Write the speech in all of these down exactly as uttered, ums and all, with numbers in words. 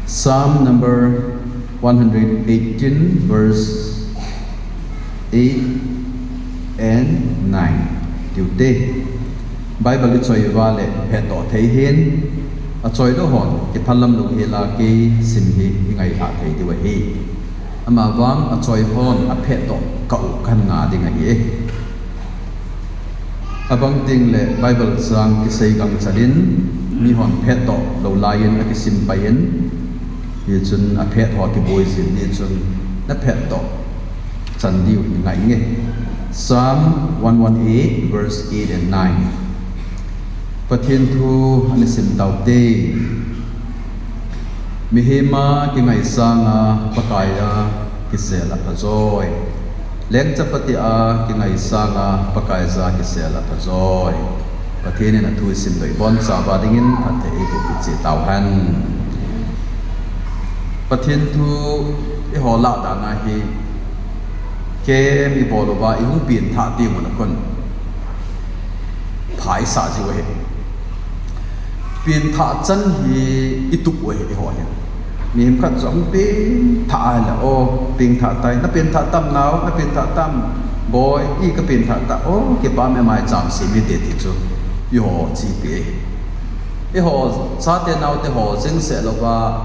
Psalm number one hundred eighteen, verse eight and nine. Tiute. Bible i choi uva le phetdoh thei hin, a choi doh hon, kiphalam lou hi la kei sim hi i ngai ha thei diu ahi. Ama vang a choi hon a phetdoh ka u kan nga ding ahi. Abang ting le Bible chang kisei gang chalin, mi hon phetdoh lou laiyin a kisim pai in, hi chun a phet ho kiboi jin, hi chun na phetdoh chan diu ni ngai nge. Psalm one one eight, verse eight and nine. Pathen thu ani sim taute. Mihema kingaisanga Pakaiya kisel a phajoi. Lengcha patia kingaisanga Pakaiya kisel a phajoi. Pathen in a thu isim doi bon chauva dingin phatthei eiboh peh cheh tauhen. Pathen thu i holah dan ahi. Kem i bol uva i hung pengthah ding un a kon. Pha i sah jiu ahi. Pengthah chan hi i tup u ahi, i ho hin. Mihem khat chu hung pengthah a le, o, pengthah tai, na pengthah tam nau, na pengthah tam, boi, i ka pengthah ta, o, kipa me mai cham si mi te ti chu, i ho chi pe. I ho, chate naote ho, jing se lo va,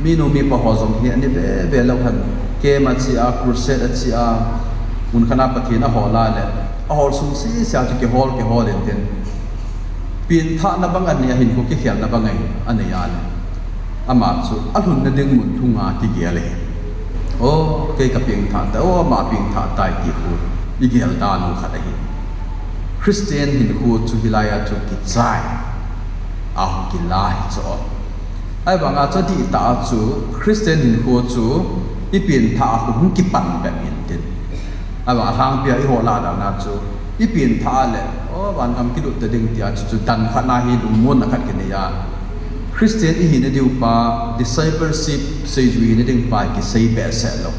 mi nu mi pa ho jong hi, ani ve ve lo han, kem a chi a, crusade a chi a, mun khat a Pathen a ho la le, a ho sung si si a chu kihol, kihol in tin. Pengthahna bang a nei a hin ko kikhelna bang a hin a nei a le. Ama chu a lhunna ding mun lhunga kigel e. O, kei ka pengthah tai, o, ama pengthah tai ti khu i gel dan u khat ahi. Christian hinkho chu hilai a chu kichai. A hung kila hi chu. Ahivanga chu dihtah a chu Christian hinkho chu i pengthah a khu hung kipan bep in tin. Ahivang a lhangpi a i holah dan a chu, i pengthah a le, o, vangam kilut ta ding tia chu, chu dan khat na hi lungmonna khat kinei a. Christian i hina diu pa, discipleship, seijui hina ding pa, kisei behseh lou.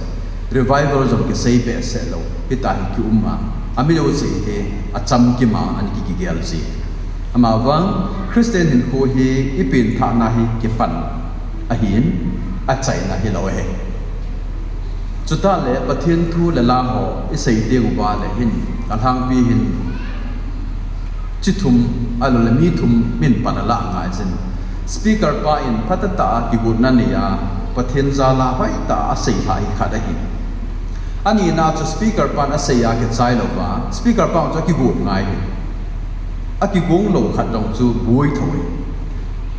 Revival jong kisei behseh lou. Hita hi ki um a. A mi lou sei hi, a cham kim a, an ki kigel sei. Ama vang, Christian hinkho hi, i pengthahna hi kipan. Ahin, a chaina hi lou ahi. Chutah le Pathen thu le la ho i sei teng uva le hin, a lhangpi hin chi thum, ahilou le mi thum min pan a la ngai jin. Speaker pa in phatah a kigotna nei a, Pathen jal a hoitah a sei lha hi khat ahi. Anina chu speaker pan a sei a kichai lou va, speaker pa chu a kigot ngai hi. A kigong lou khat dong chu boi tho hi.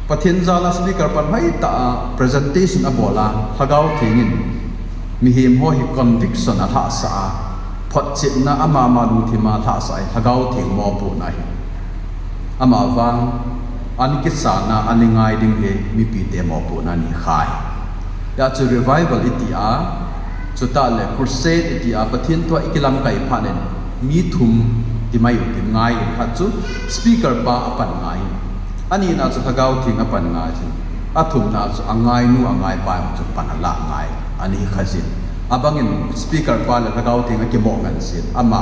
Pathen jal a speaker pan hoitah a presentation a bol a, Lhagao Theng in mihem ho hi conviction a lhahsah a, photchetna ama ama lungthim a lhahsah a, Lhagao Theng mopohna hi. Ama vang, an kisana, an i ngai ding hi, mipite mopohna ni khai. Hia chu revival i ti a, chutah le crusade i ti a, Pathen thu a i kilamkai phat in, mi thum ti mai u tin ngai in khat chu speaker pa a pan ngai in. Anina chu Lhagao Theng a pan ngai in. A thumna chu a ngainu a ngaipa chu pan a la ngai. Ani kha jin. Abangin speaker pa le Lhagao Theng a kimoh ngan jin. Ama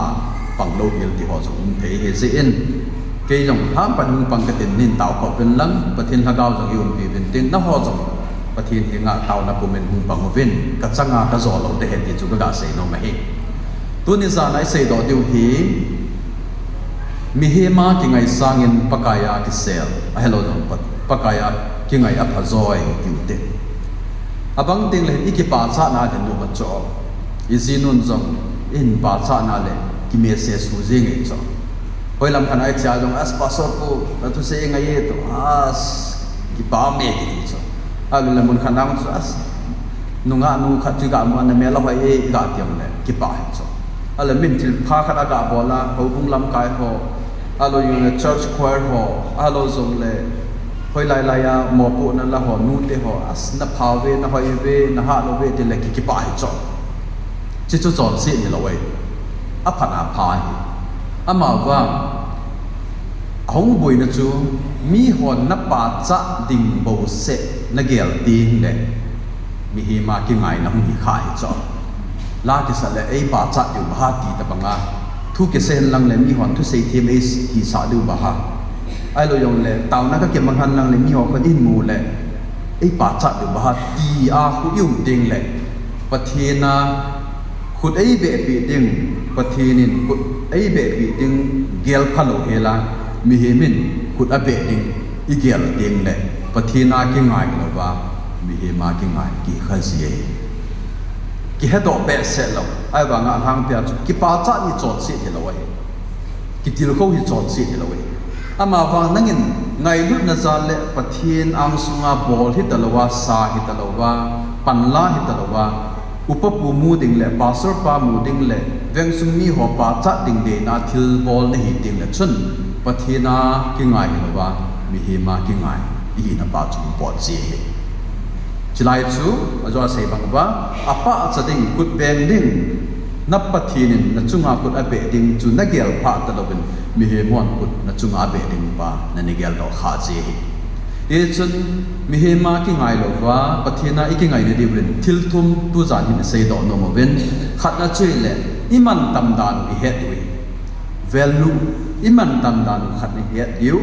pang lou hel ti ho chu um thei hi jin. Kei jong ham pan hung pang ka tin nin tao ko pen lang, Pathen Lhagao jong i umpi uvin tin, na ho jong Pathen henga taona pumin hung pang uvin, ka changa ka jo lou te hen ti chu ka ga sei nom ahi. Tuni jan a i seidoh diu hi, mihem a kingaisangin Pakaiya kisel, ahilou jong Pa-, Pakaiya kingai a phajoi tiu te. Abang teng le i kipachatna le nu ma cho. I jinun jong i hin pachatna le ki message hu jing e cho. Hoilam khat a i chia jong, as pastor pu, na thusei ngai e to, as kipa me kiti cho. Ahilou le mun khat a chu as nungah nu khat chu ga mu na mel a hoi e ga ti jong le kipa hi cho. Ahilou le min thilpha khat a ga bol a, houbung lamkai ho, ahilou jong le church choir ho, ahilou jong le hoilai lai a mopohna la ho, nute ho, as na pha uve, na hoi uve, na hah lou uve, ti le ki, kipa hi cho. Chi chu chonset hi lou e. A phat a pha hi. Ama vang, a hung boina chu, mi hon na pachat ding bou seh na gel ding le, mihem a kingaina hung hi kha hi cho. La kisa le ei pachat diu ba ha ti ta banga. Thu kisei hen lang le mi hon thusei them ei s-, hi sa diu ba ha. Ahilou jong le, taona ka kimang hen lang le mi ho khat in mu le. Ei pachat diu ba ha ti a khu i um ding le, Pathen a khut ei behpi ding, Pathen in khut ei behpi ding gel pha lo hela, mihem in khut a beh ding i gel ding le, Pathen a kingai lo ba, mihem a kingai ki kha ji e. Kihedoh behseh lo, ahivanga alhangpia chu kipachat ni chonset hi lo ahi. Kitilkhou hi chonset hi lo ahi. Amavang nangin ngailutna jal le Pathen angsunga bol hi talo a, sa hi talo a, panla hi talo a, upa pu mu ding le, pastor pa mu ding le, vengsung mi ho pachat ding deina thilbol na hi ding le chun Pathen a kingai hi lo a, mihem a kingai i hina pa chu pot ji hi. Chilai chu, ajo a sei bang ba, apachat ding, khut beng ding, na Pathen in na chunga khut a beh ding chu na gel pha talo in, mihem hon khut na chunga a beh ding pa, na ni gel doh kha ji hi. Hichun, mihem a kingai lo va, Pathen a i kingai na diu in, thil thum tu jan hin sei doh nom uvin, khatna chu le, i mantam dan u i het u hi. Value, i mantam dan u khat i het diu.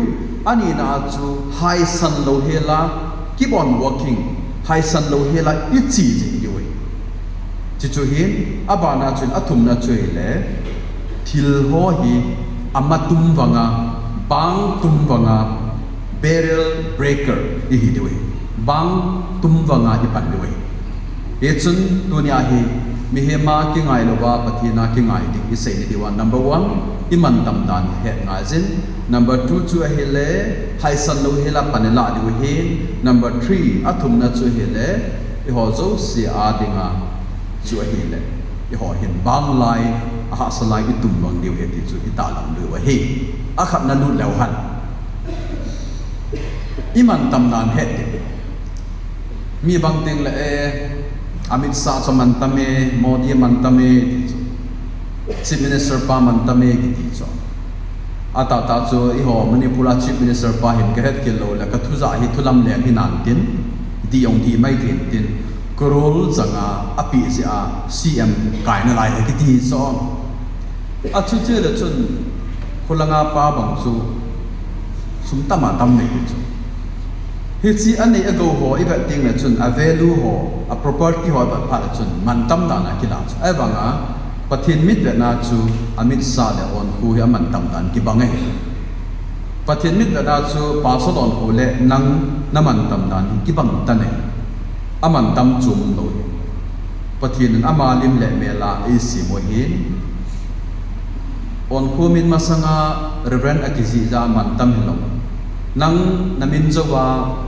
Anina chu haisan lo hela, keep on working, haisan lo hela i chi jing diu ahi. Chuchu hin, abana chun athumna chu hile, thil ho hi ama tum vanga, bang tum vanga, barrier breaker i hi diu ahi. Bang tum vanga i pan diu ahi. Hichun tunia hi mihem a kingai lo va Pathen a kingai ding i sei ni diu a, number one, i mantam dan i het ngai jin. Number two chu ahile, haisan lo hela pan i la diu ahi. Number three, athumna chu ahile, i ho jouse a dinga chu ahile, i ho hin bang lai, ahahsa lai i tum bang diu ahi ti chu i tahlang diu ahi. Akhatna lut leu hen, i mantam dan het diu. Mi bang ding le, eh, Amit Shah chu mantam e, Modi mantam e, ti chu. Chief Minister pa mantam e, kiti chu. Atah tah chu eiho Manipur a Chief Minister pa hin ka het kit lou le, ka thu ja hi thu lamleng hi nan tin, ti jong ti mai tin tin, crore janga api jeh a C M kai nalai ahi kiti chu. Achuti le chun, khulanga pa bang chu, sum tam a tam nei chu. Hiche anei agou ho i vet ding le chun, a value ho, a property ho i vet phat le chun, mantam dan a kilang chu. Ahivanga, Pathen mitvetna chu, Amit Shah le Onkho hi a mantam dan kibang ahi. Pathen mitvetna chu, Pastor Onkho le nang na mantam dan hi kibang tan ahi. A mantam chom lou. Pathen in ama lim le mel a eisem u ahin. Onkho min masanga Reverend a kijih jeh a mantam hilou. Nang na min jou a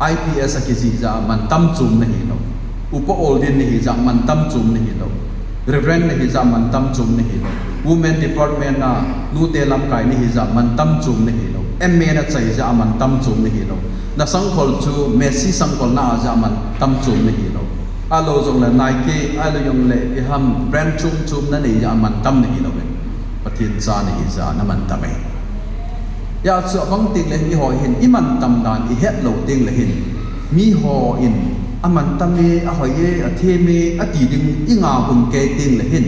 I P S a kijih jeh a mantam chom na hilou. Upa Ol Din na hi jeh a mantam chom na hilou. Reverend na hi jeh a mantam chom na hilou. Women department a nute lamkai na hi jeh a mantam chom na hilou. M A na chai jeh a mantam chom na hilou. Na sangkhol chu Mercy sangkhol na a jeh a mantam chom na hilou. Alou jongle Nike, alou jongle iham brand chom chom na nei jeh a mantam na hilou ve. Pathen cha na hi jeh a na mantam e. Hijeh chun abang teng le hin eiho hin i mantam dan i het lou teng le hin, miho in a mantam e, a hoi e, a them e, ati ding i ngah hun kei teng le hin,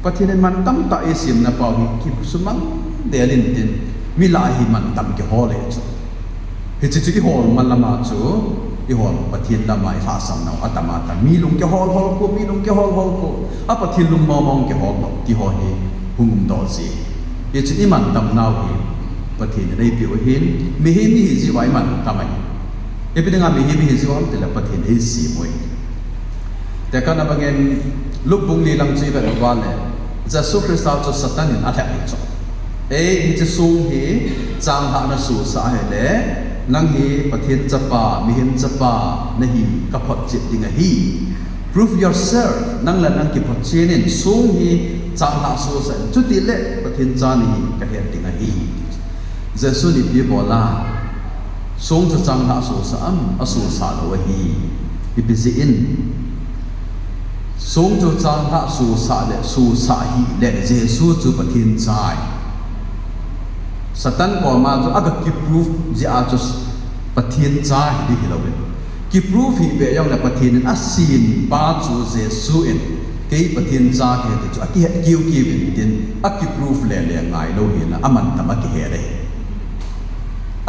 Pathen in mantam tah eisem na pau hi kisumang del in tin, mi lah a hi mantam kihol e chu. Hiche chu i hol ma lama chu, i hol Pathen lama i lhahsam nau atam atam. Mi lung kihol hol ko, mi lung kihol hol ko. A Pathen lung mong mong kihol lou, ti ho hi hung um doh ji. Hiche i mantam nau hi, Pathen in eipeh u ahin, mihem i hi jiu va i mantam ahi. Ipi dinga mihem i hi jiu ham tile Pathen eisem u ahi. Tekahna bangin Luke bung li lang chu i vet uva le, Jesu Christa chu Satan in alhep ahi chu. Ei, hiche song hi changlhah na sosah ahile, nang hi Pathen chapa, mihem chapa nahi kaphotchet ding ahi. Prove yourself, nang le nang kiphotchen in, song hi changlhah sosah in, chutile Pathen cha nahi kahet ding ahi. Jesu in ipi abol a, song chu changlhah sosah am, asosah lou ahi. Ipi jeh in, song chu changlhah sosah le, sosah hih le, Jesu chu Pathen cha ahi. Satan koma chu aga kiprove jeh a chu Pathen cha hi ding hilou ve. Kiprove hih beh jongle Pathen in asempa chu Jesu in, kei Pathen cha kahi ti chu akihet kiu kiu in tin, akiprove le le ngai lou hina, amantam a kihet ahi.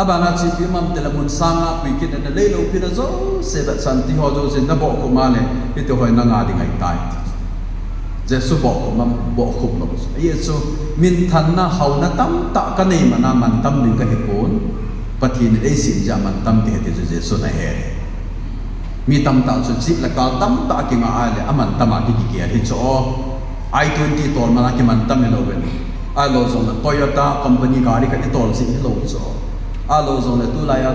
Abana chu ipi ham itile mun sanga pui kit na, leilou pina jouse, vetsahna ti ho jouse nabohkhup a le, hiti ho hi nanga ding ahitai. Jesu bohkhup am, bohkhup lou. Ajeh chu, minthanna hauna tamtah kanei mana mantam ding kahipon, Pathen in eisem jeh a mantam kahi ti chu Jesun ahe. Mi tamtah chu jeep le car tamtah kinga a le, amantam a ki, kikel hi chu. I twenty tol mana kimantam hilou vin. Ahilou jongle Toyota company gari khat itol jeh hilou chu. Ahilou jongle tulai a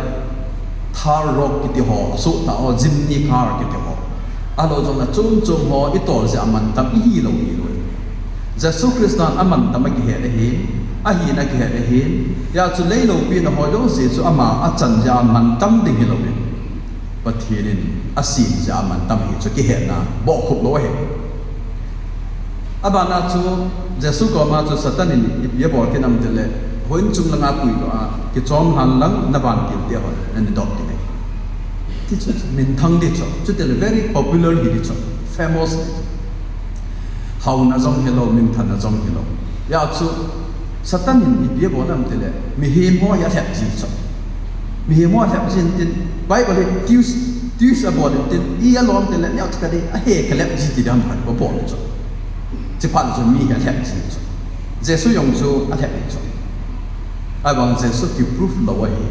Thar Roxx kiti ho, asuhthah ho, Jimny car kiti ho. Ahilou jongle chom chom ho itol jeh a mantam ihi lou hilou. Jesu Christan amantam akihet ahin, ahina akihet ahin, hijeh chun leilou pina ho jouse chu ama achan jeh a mantam ding hilouvin, Pathen in asem jeh a mantam ahi chu kihetna bohkhup lou ahi. Abana chu Jesu koma chu Satan in ipi abol kit ham itile, houin chung langa puidoh a, kichom lhan lang navantil te hon nani doh kit ahi. Ti chu minthang ding chu, chutile very popular hi ding chu, famous ding chu. Hauna jong hilou, minthanna jong hilou. Hijeh chun Satan in ipi abol ham itile, mihem ho hi alhep ji chu. Mihem ho alhep jin tin, Bible hi twist, twist abol in tin, i alom itile, neo chu kadei, ahe kalhep ji ti ding ham khat abol chu. Chuphat chun mi hi alhep ji chu. Jesu jong chu alhep ji chu. Ahivang Jesu kiproof lou ahi.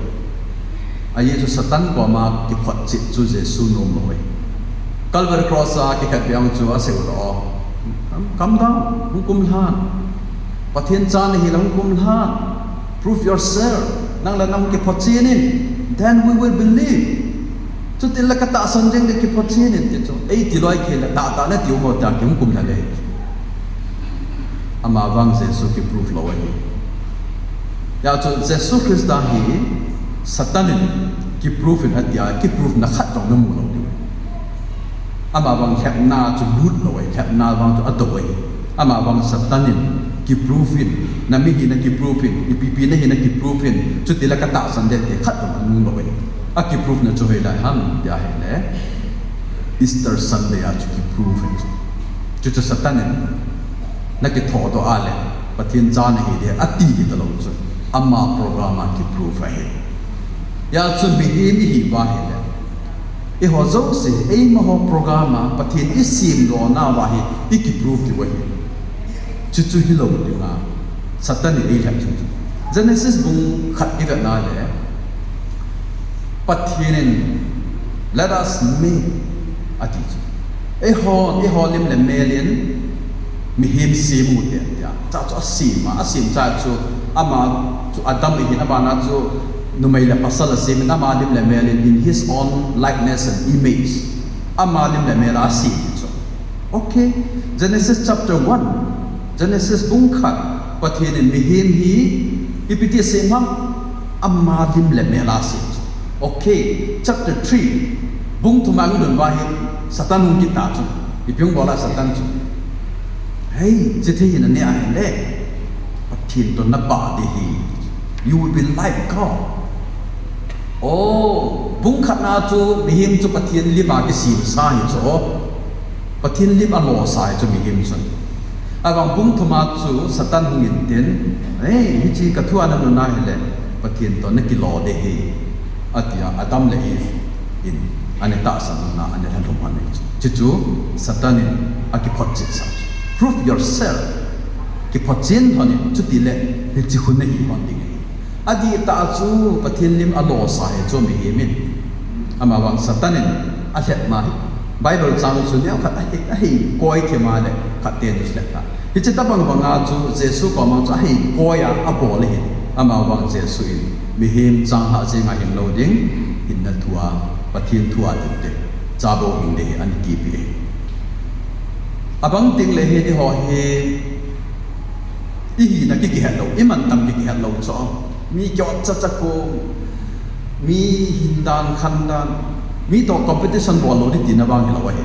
Ajeh chu Satan koma kiphotchet chu Jesu nom lou ahi. Calvary Cross a kikhetbeh chu aseidoh. Come, come down, hung kum lhan. Pathen cha nahile hung kum lhan. Prove yourself. Nang le nang kiphotchen in. Then we will believe. Chutile katahsan ding, kiphotchen in ti chu. Eiti loi kei le tahtah natiu mo tia kihung kum lhan le. Amavang Jesu kiproof lou ahi. Hijeh chun Jesu Christa hi Satan in kiproof in atia, kiproof na khat jong namu lou diu. Amavang lhepna chu lut lou ahi, lhepna vang chu adou ahi. Amavang Satan in kiproof in, na mi hina kiproof in, ipi ipi nahina kiproof in, chutile katahsan ding ti khat jong amu lou ahi. Akiproof na chu hoilai ham tia ahile, Easter Sunday a chu kiproof ahi chu. Chuchu Satan in nakithodoh a le, Pathen cha nahi ding ati ding talou chu, ama program a kiproof ahi. Hijeh chun mihem ihi uva ahile, eiho jouse, eimaho program a Pathen isemdoh nauva hi ikiproof diu ahi. Chuchu hilou dinga Satan in eilhep jing chu. Genesis bung khat ivet na le, Pathen in, "Let us make," ati chu. Eiho, eiho lim le mel in mihem sem u hite, tia. Chuchu asem a, asem cha chu ama chu Adam ahin, abana chu numei le pasal asem in, ama lim le mel in, in his own likeness and image. Ama lim le mel a asem chu. Okay, Genesis chapter one, Genesis bung khat, Pathen in mihem hi ipi ti asem ham, ama lim le mel a asem. Okay, chapter three, bung thum a idon uva hi Satan hung kit ta chu. Ipi hung bol a Satan chu? Hei, hiche thei hi naneh a ahile, Pathen toh napah ding ahi. You will be like God. Oh, bung khatna chu mihem chu Pathen lim a kisemsa ahi chu. Pathen lim a losa ahi chu mihem chu. Ahivang bung thum a chu Satan hung in tin, "Ei, hiche ka thu a nanun ahile, Pathen toh nakilo ding ahi," atia Adam le Eve in ana tahsan un, ana lhalhum un ahi chu. Chuchu Satan in akiphotchet sa chu. Prove yourself. Kiphotchen lhon in, chutile hiche khu nahi lhon ding ahi. Adihtah a chu Pathen lim a losa ahi chu mihem in. Amavang Satan in alhepna hi Bible chang chu neokhat ahi, ahi koi thim a le khat ten chu lhep ta. Hiche tobang banga chu Jesu koma chu ahi koi a abol ahi. Amavang Jesu in mihem changlhah jenga hing lou ding, hinna thu a, Pathen thu a ding te, chabou hing ding ahi, ana tipi ahi. Abang teng le hi eiho hi ihina ki, kihet lou, imantam ki, kihet lou chu. Mi kiot chacha ko, mi hindan khandan, mi toh competition bol lou ding tina vang hilou ahi.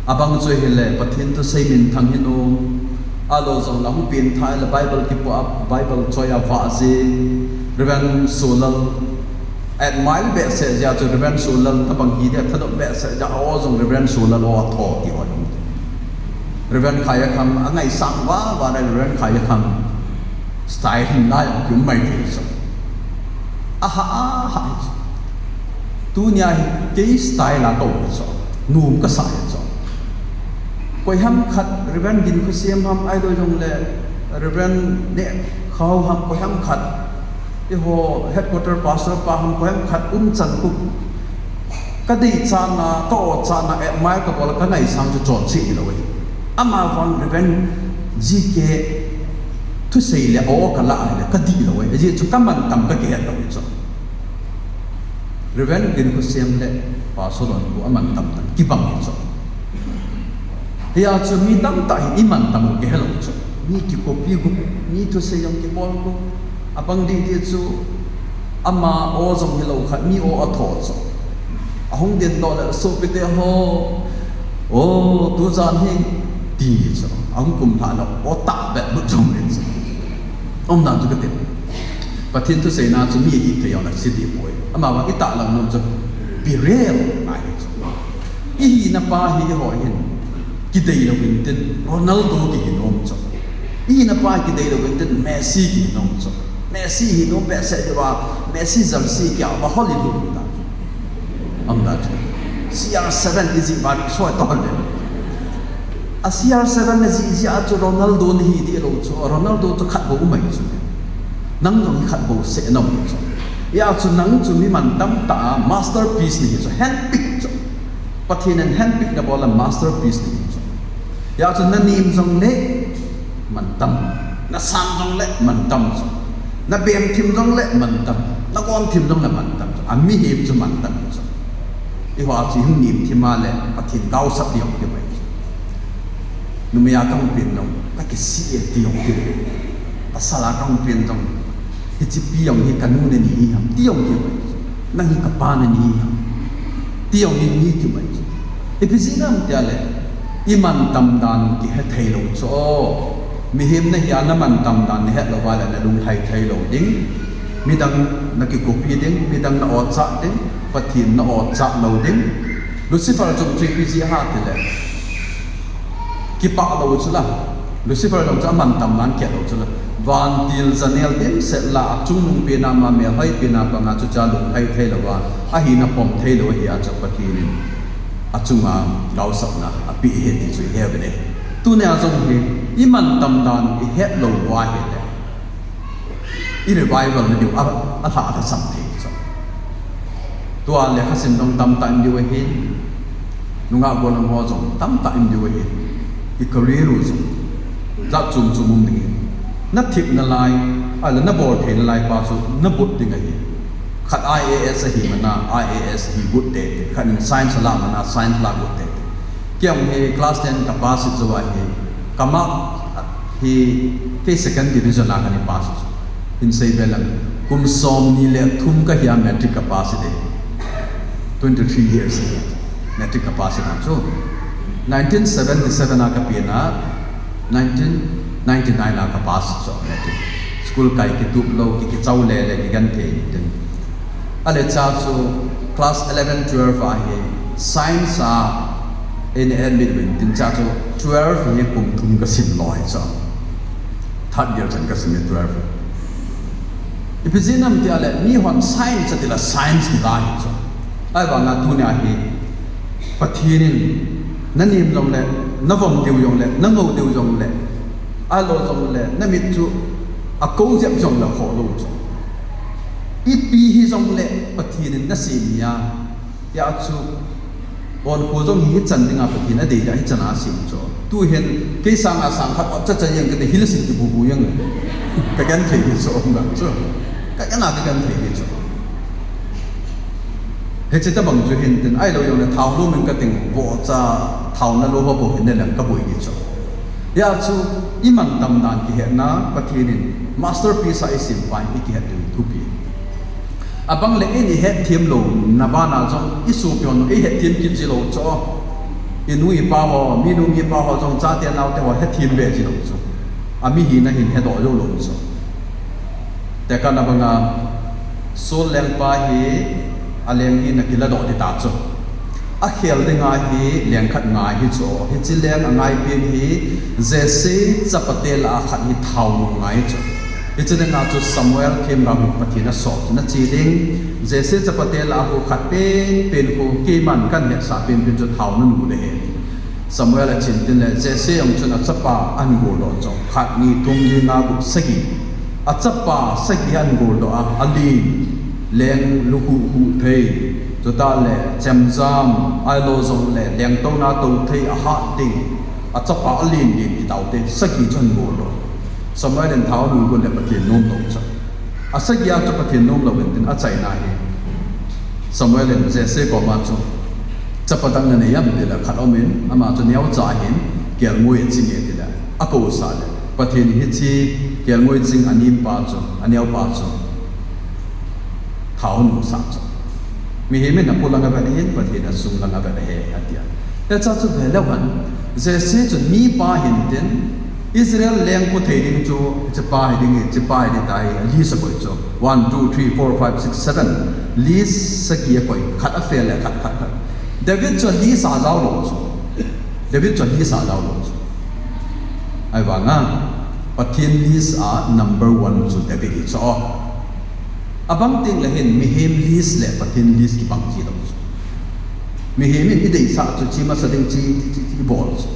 Abang chu hile Pathen thusei minthang hih un, ahilou jongle hung pengthah le Bible kipo a, Bible choi a vah jing, Reverend Solal, admire behseh jeh a chu Reverend Solal tobang hi dia thadop behseh jeh a, o jong Reverend Solal o atho ti ho. Reverend Khaiyakham, angaisang vang vang le Reverend Khaiyakham style hin lai kium mai thei chu. Aha, aha hi chu. Tunia hi kei style a ka um hi chu. Nom ka sa hi chu. Koiham khat Reverend Ginkhosiam ham ahilou jongle Reverend Nehkhao ham koiham khat. Eiho headquarter pastor pa ham koiham khat umchan khu. Ka deichatna, ka ochatna, admire ka bol, ka ngaisang chu chonse hilou ahi. Amavang Reverend G K thusei le aw ka lah ahile ka dihlou ahi. Ajeh chu ka mantam ka kihet lou ahi chu. Reverend Ginkhosiam le Pastor Donkhu a mantam tan kibang ahi chu. Hia chu mi tamtah hin i mantam u kihelou chu. Mi kicopy u, mi thusei jong kibol u. Abang didi chu ama aw jong hilou khat mi aw atho chu. Ahung dingdoh le sopite ho. O, tujan hi ti chu. Ahung kumlha le aw tah bet lut jong le chu. Umdan chu kati. Pathen thuseina chu mi ahithei jong le si dipoi. Amavang i tahlang nom chu be real ngai chu. I hina pa hi eiho hin kidei louvin tin Ronaldo kihi nom chu. I hina pa hi kidei louvin tin Messi kihi nom chu. Messi hi nom behseh diuva Messi jersey kia va Hollywood ta. Umdan chu. C R seven ijih ba ri soi ton le. A C R seven najih jeh a chu Ronaldo nahi dih lou chu. Ronaldo chu khat bou um ahi chu. Nang jong hi khat bou seh na um chu. Hia chu nang chu mi mantam tah a masterpiece nahi chu. Handpick chu. Pathen in handpick na bol a masterpiece nahi chu. Hia chu na nem jongle mantam. Na sang jongle mantam chu. Na bem thim jongle mantam. Na gom thim jongle mantam chu. A mihem chu mantam chu. Eiho chu i hung nem thim a le Pathen gaosap ding jong kihi mai. Numei a ka hung pen jong ka kisih e ti jong kihi. Pasal a ka hung pen jong hiche pi jong hi ka nu nani hi ham ti jong kihi mai. Nang hi ka pa nani hi ham ti jong hi kihi mai. Ipi jeh ham tia le i mantam dan kihe thei lou chu. Mihem nahi a na mantam dan nahet lou va le na lunglhai thei lou ding. Midang na kicopy ding, midang na ochat ding, Pathen na ochat lou ding. Lucifer jong chu ipi jeh ham tile kipah lou chu la. Lucifer jong chu amantam dan kihe lou chu la. Vantil janel dimset lah a chungnung pen a ama melhoi pen a pang a chu cha lunglhai thei lou va, ahina pom thei lou ahi a chu Pathen in achunga gaosapna apeh ahi ti chu ihe uve. Tunia jong hi i mantam dan i het lou uva ahile i revival na diu a, alha, alhasam thei chu. Tua lekhasim jong tamtah in diu ahin, nungah gollhang ho jong tamtah in diu ahin, i career u jong jat chom chom um ding ahi. Na thip nalai, ahile na bol thei nalai pa chu na but ding ahi. Khat I A S ahi mana, I A S hi but tei tei. Khat in science alah mana, science lah but tei tei. Kei jong hi class ten ka pass jou a hi, ka mark hi kei second division a kana pass chu. Hin sei be lang, kum somni le thum kahi a matric ka pass de. Twenty three years ahi matric ka pass na chu. Nineteen seventy seven a ka pen a, nineteen ninety nine a ka pass chu matric. School kai kitup lou, ki, kichau le le, kigenthei tin. Ahile cha chu class eleven, twelve a hi science a eina admit uvin tin cha chu twelve hi kum thum ka sim lou ahi chu. Third year chan ka sim e twelve. Ipi jeh ham tia le mihon science ati la science ti la ahi chu. Ahivanga tunia hi Pathen in na nem jong le, na vom diu jong le, na ngou diu jong le, ahilou jong le, na mit chu akou jep jong le khoh lou chu. Ipi hijong le Pathen in na sem hi a, hia chu, Donkhu jong hi hichan dinga Pathen in adei dia hichan a asem chu. Tuhin, kei sanga sang khat ot cha cha jeng kati hi le sin kibu bu jeng. Ka genthei hi chu, um dan chu. Ka gen a ka genthei hi chu. Hiche tabang chu hin tin, ahilou jong le thao lou min kating, vohcha thao na lou ho bou hin ne leng ka boi hi chu. Hia chu, i mantam dan kihetna, Pathen in masterpiece a i sem pa hi i kihet diu thupi. Abang le in i hetthem louna bana jong i sopi hon i hetthem kit ji lou chu. I nu i pa ho, mi nu mi pa ho jong chate naote ho hetthem be ji lou chu. A mi hina hin hedoh jou lou chu. Tekahna banga, Saul lengpa hi, a leng hi na kiladoh ding ta chu. A khel dinga hi leng khat ngai hi chu. Hiche leng a ngai pen hi, Jesse chapate lah a khat hi thao nung ngai chu. Hiche dinga chu Samuel themgao hi Pathen asol chu nache ding. Jesse chapate lah a khu khat penpen khu keiman kahin hetsah penpen chu thao nanu le hen. Samuel achin tin le Jesse jong chun achapa ahin goldoh chu. Khat, ni, thum, li, nga, gup, sagi. Achapa sagi ahin goldoh a, alen, leng lukhuh khuh thei. Chutah le chemjam, ahilou jongle lengtouna tou thei, ahat ding. Achapa alen len kitaote sagi chu ahin goldoh. Samuel in thao nunu le Pathen nomlou chu. Asagi a chu Pathen nomlou intin achaina hi. Samuel in Jesse koma chu, chapa dang nanei am tile khat aumin, ama chu neocha ahin, kelngoi aching e tile, akousah le, Pathen in hiche kelngoi ching anempa chu, aneopa chu thao nusah chu. Mihem in apolang avet ahin, Pathen in asunglang avet ahi, atia. Hiche chu veleu hen, Jesse chu mipa hintin, Israel lengpu thei ding chu, hichepa hiding, hichepa hiding tia list akoi chu. One, two, three, four, five, six, seven. List sagi akoi, khat afail le, khat, khat, khat. David chu list a ajaolou chu. David chu list a ajaolou chu. Ahivanga, Pathen list a number one chu David hi chu. Abang tengle hin, mihem list le Pathen list kibang jilou chu. Mihem in ideisah chu, hiche masa ding hiche, hiche, hiche ibol chu.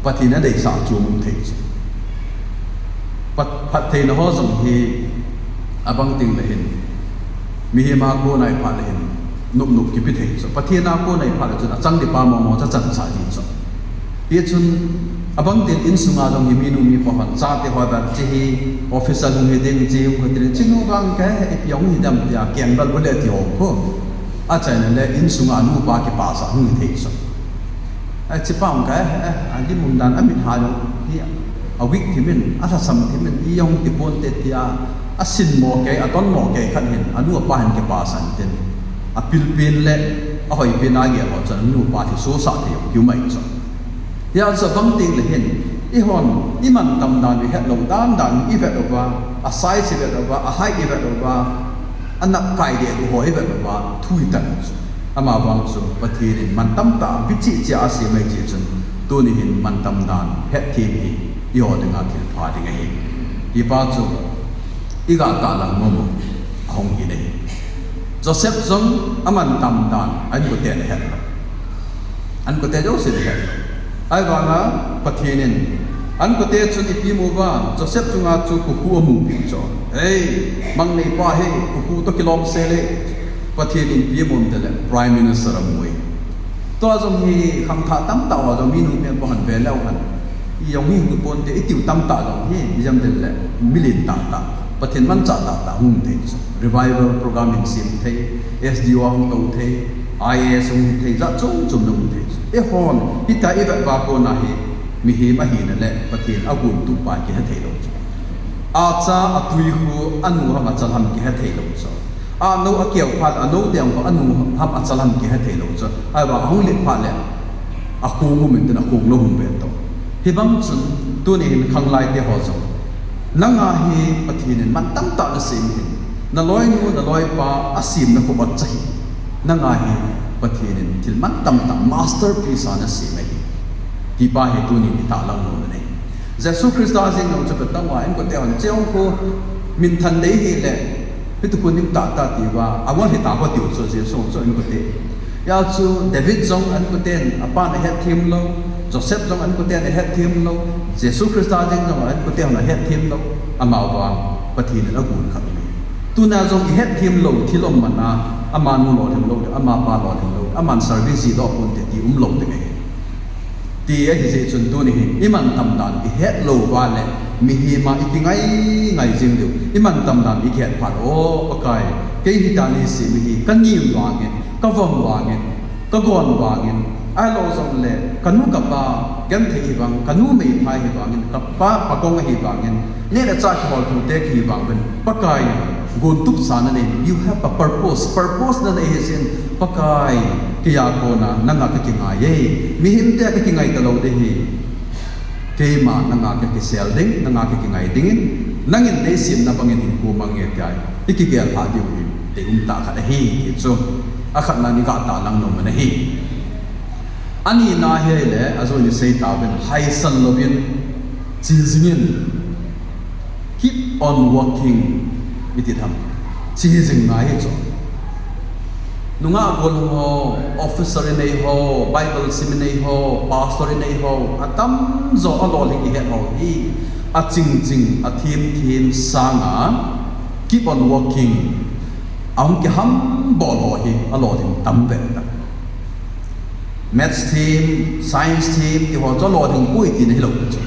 Pathen in adeisah chu aum thei chu. Phat, phattheina ho jong hi, abang tengle hin, mihem a kona iphat le hin, nopnop kipe thei chu. Pathen a kona iphat le chun, achang ding pa mong mong chu achan cha ji chu. Hichun, abang teng insunga jong hi minu mipa hon, chate ho dan hiche hi, officer hung hiding, hiche hung hiding, hichenu vang kahe, ipi hung hidem tia, keng bel ule ti ho khu. Achaina le insunga anupa kipasah hung hithei chu. Hichepa hung kahe, eh, alim umdan, amit ha jong hi, a weak thimin, alhasam thimin, ijong ti ponte tia, asinmo kei, adonmo kei khat hin, anupa hin kipasah intin. Apilpen le, ahoipen a agel ho chun, anupa thi sosah thei jong kium ahi chu. Hijeh chun abang tengle hin, eihon, imantam dan ihetlou dan dan ivet uva, a size ivet uva, a height ivet uva, anap kai deh u ho ivet uva, thu itan chu. Amavang chu Pathen in mantam tah a bicheh cheh a asem ahi jeh chun, tuni hin mantam dan hetthem hi eiho dinga thilpha ding ahi. Hipa chu iga tahlang nom u ahung hi ahi. Joseph jong amantam dan a-inkoten ahetlou. A-inkote jousen ahetlou. Ahivanga Pathen in a-inkote chun ipi amu uvam, Joseph chunga chu kukhu amupeh chu. Ei, mangneipa hi, kukhu toh kilomsel e. Pathen in ipi amu em itile Prime Minister amu e. Tua jong hi khangthah tamtah ho jong minu mipa hon veleu hen. Ijong hi hung ponte itiu tamtah jong hi, ijemtile milen tahtah, Pathen manchah tahtah hung thei chu. Revival program hin sem thei, S D O a hung tou thei, I A S hung hithei, jat chom chom le hung thei chu. Eihon, hitia ivet uva kona hi, mihem ahina le Pathen agontup pa kihetheilou chu. Acha atui khu anu ham achal ham kihetheilou chu. Anou akeo phat le anou deng khu anu ham achal ham kihetheilou chu. Ahivang ahung len phat le akhong um intin akhong lou hung ve to. Hibang chun tuni hin khanglaite ho jong, nanga hi Pathen in mantam tah nasem ahin, naloinu naloipa asemna khu vot cha hi, nanga hi Pathen in thil mantam tah, masterpiece a nasem ahi, tipa hi tunin itahlang nom u ahi. Jesu Christa jeng jong chu phatah uva a-inkote hon, hiche jong khu minthan dei hile, hitia khu ning tahtah tiuva angol hita khu atiu chu, Jesu chu a-inkote. Hijeh chun David jong a-inkoten apan ahetthem lou, Joseph jong a-inkoten ahetthem lou, Jesu Christa jeng jong a-inkote hon ahetthem lou, amavang Pathen in agon kha u ahi. Tuna jong ihetthem lou thil um man a, amanu lolhing lou, amapa lolhing lou, aman service jidoh ponte ti umlou ding ahi. Ti ahi jeh chun tuni hin imantam dan ihetlou uva le mihem a ikingai ngai jing diu. Imantam dan ikihet phat, O Pakai, kei hitia nasem ahi, kanem vangin, kavom vangin, kagon vangin, ahilou jongle kanu kapa genthei hivang, kanu meithai hivangin, kapa pagong ahivangin, neh le chah kihol thute kihivang uvin, Pakai, gontup sa nanei, you have a purpose, purpose nanei ahi jeh in, Pakai, keija kona nanga kakingai e, mihemte a kakingai talou ding ahi. Keima nanga kakisel ding, nanga kakingai dingin, nangin neisemna bangin hinkho mang inge tia ikigel lhah diu hi deium tah khat ahi, ti chu akhatna in iga tahlang nom u ahi. Anina hile, ajonin isei tauvin, haisan louvin, che jingin, keep on working, iti tham. Chi hi jing ngai hi chu. Nungah gol ho, officer inei ho, Bible sim inei ho, pastor inei ho, atam jo a lolhing ihet ho hi. A ching ching, a thim thim sanga, keep on working. Ahung kiham bol ho hi, a lolhing tam ve ta. Maths thim, science thim, ti ho chu a lolhing poi tina hilou chu.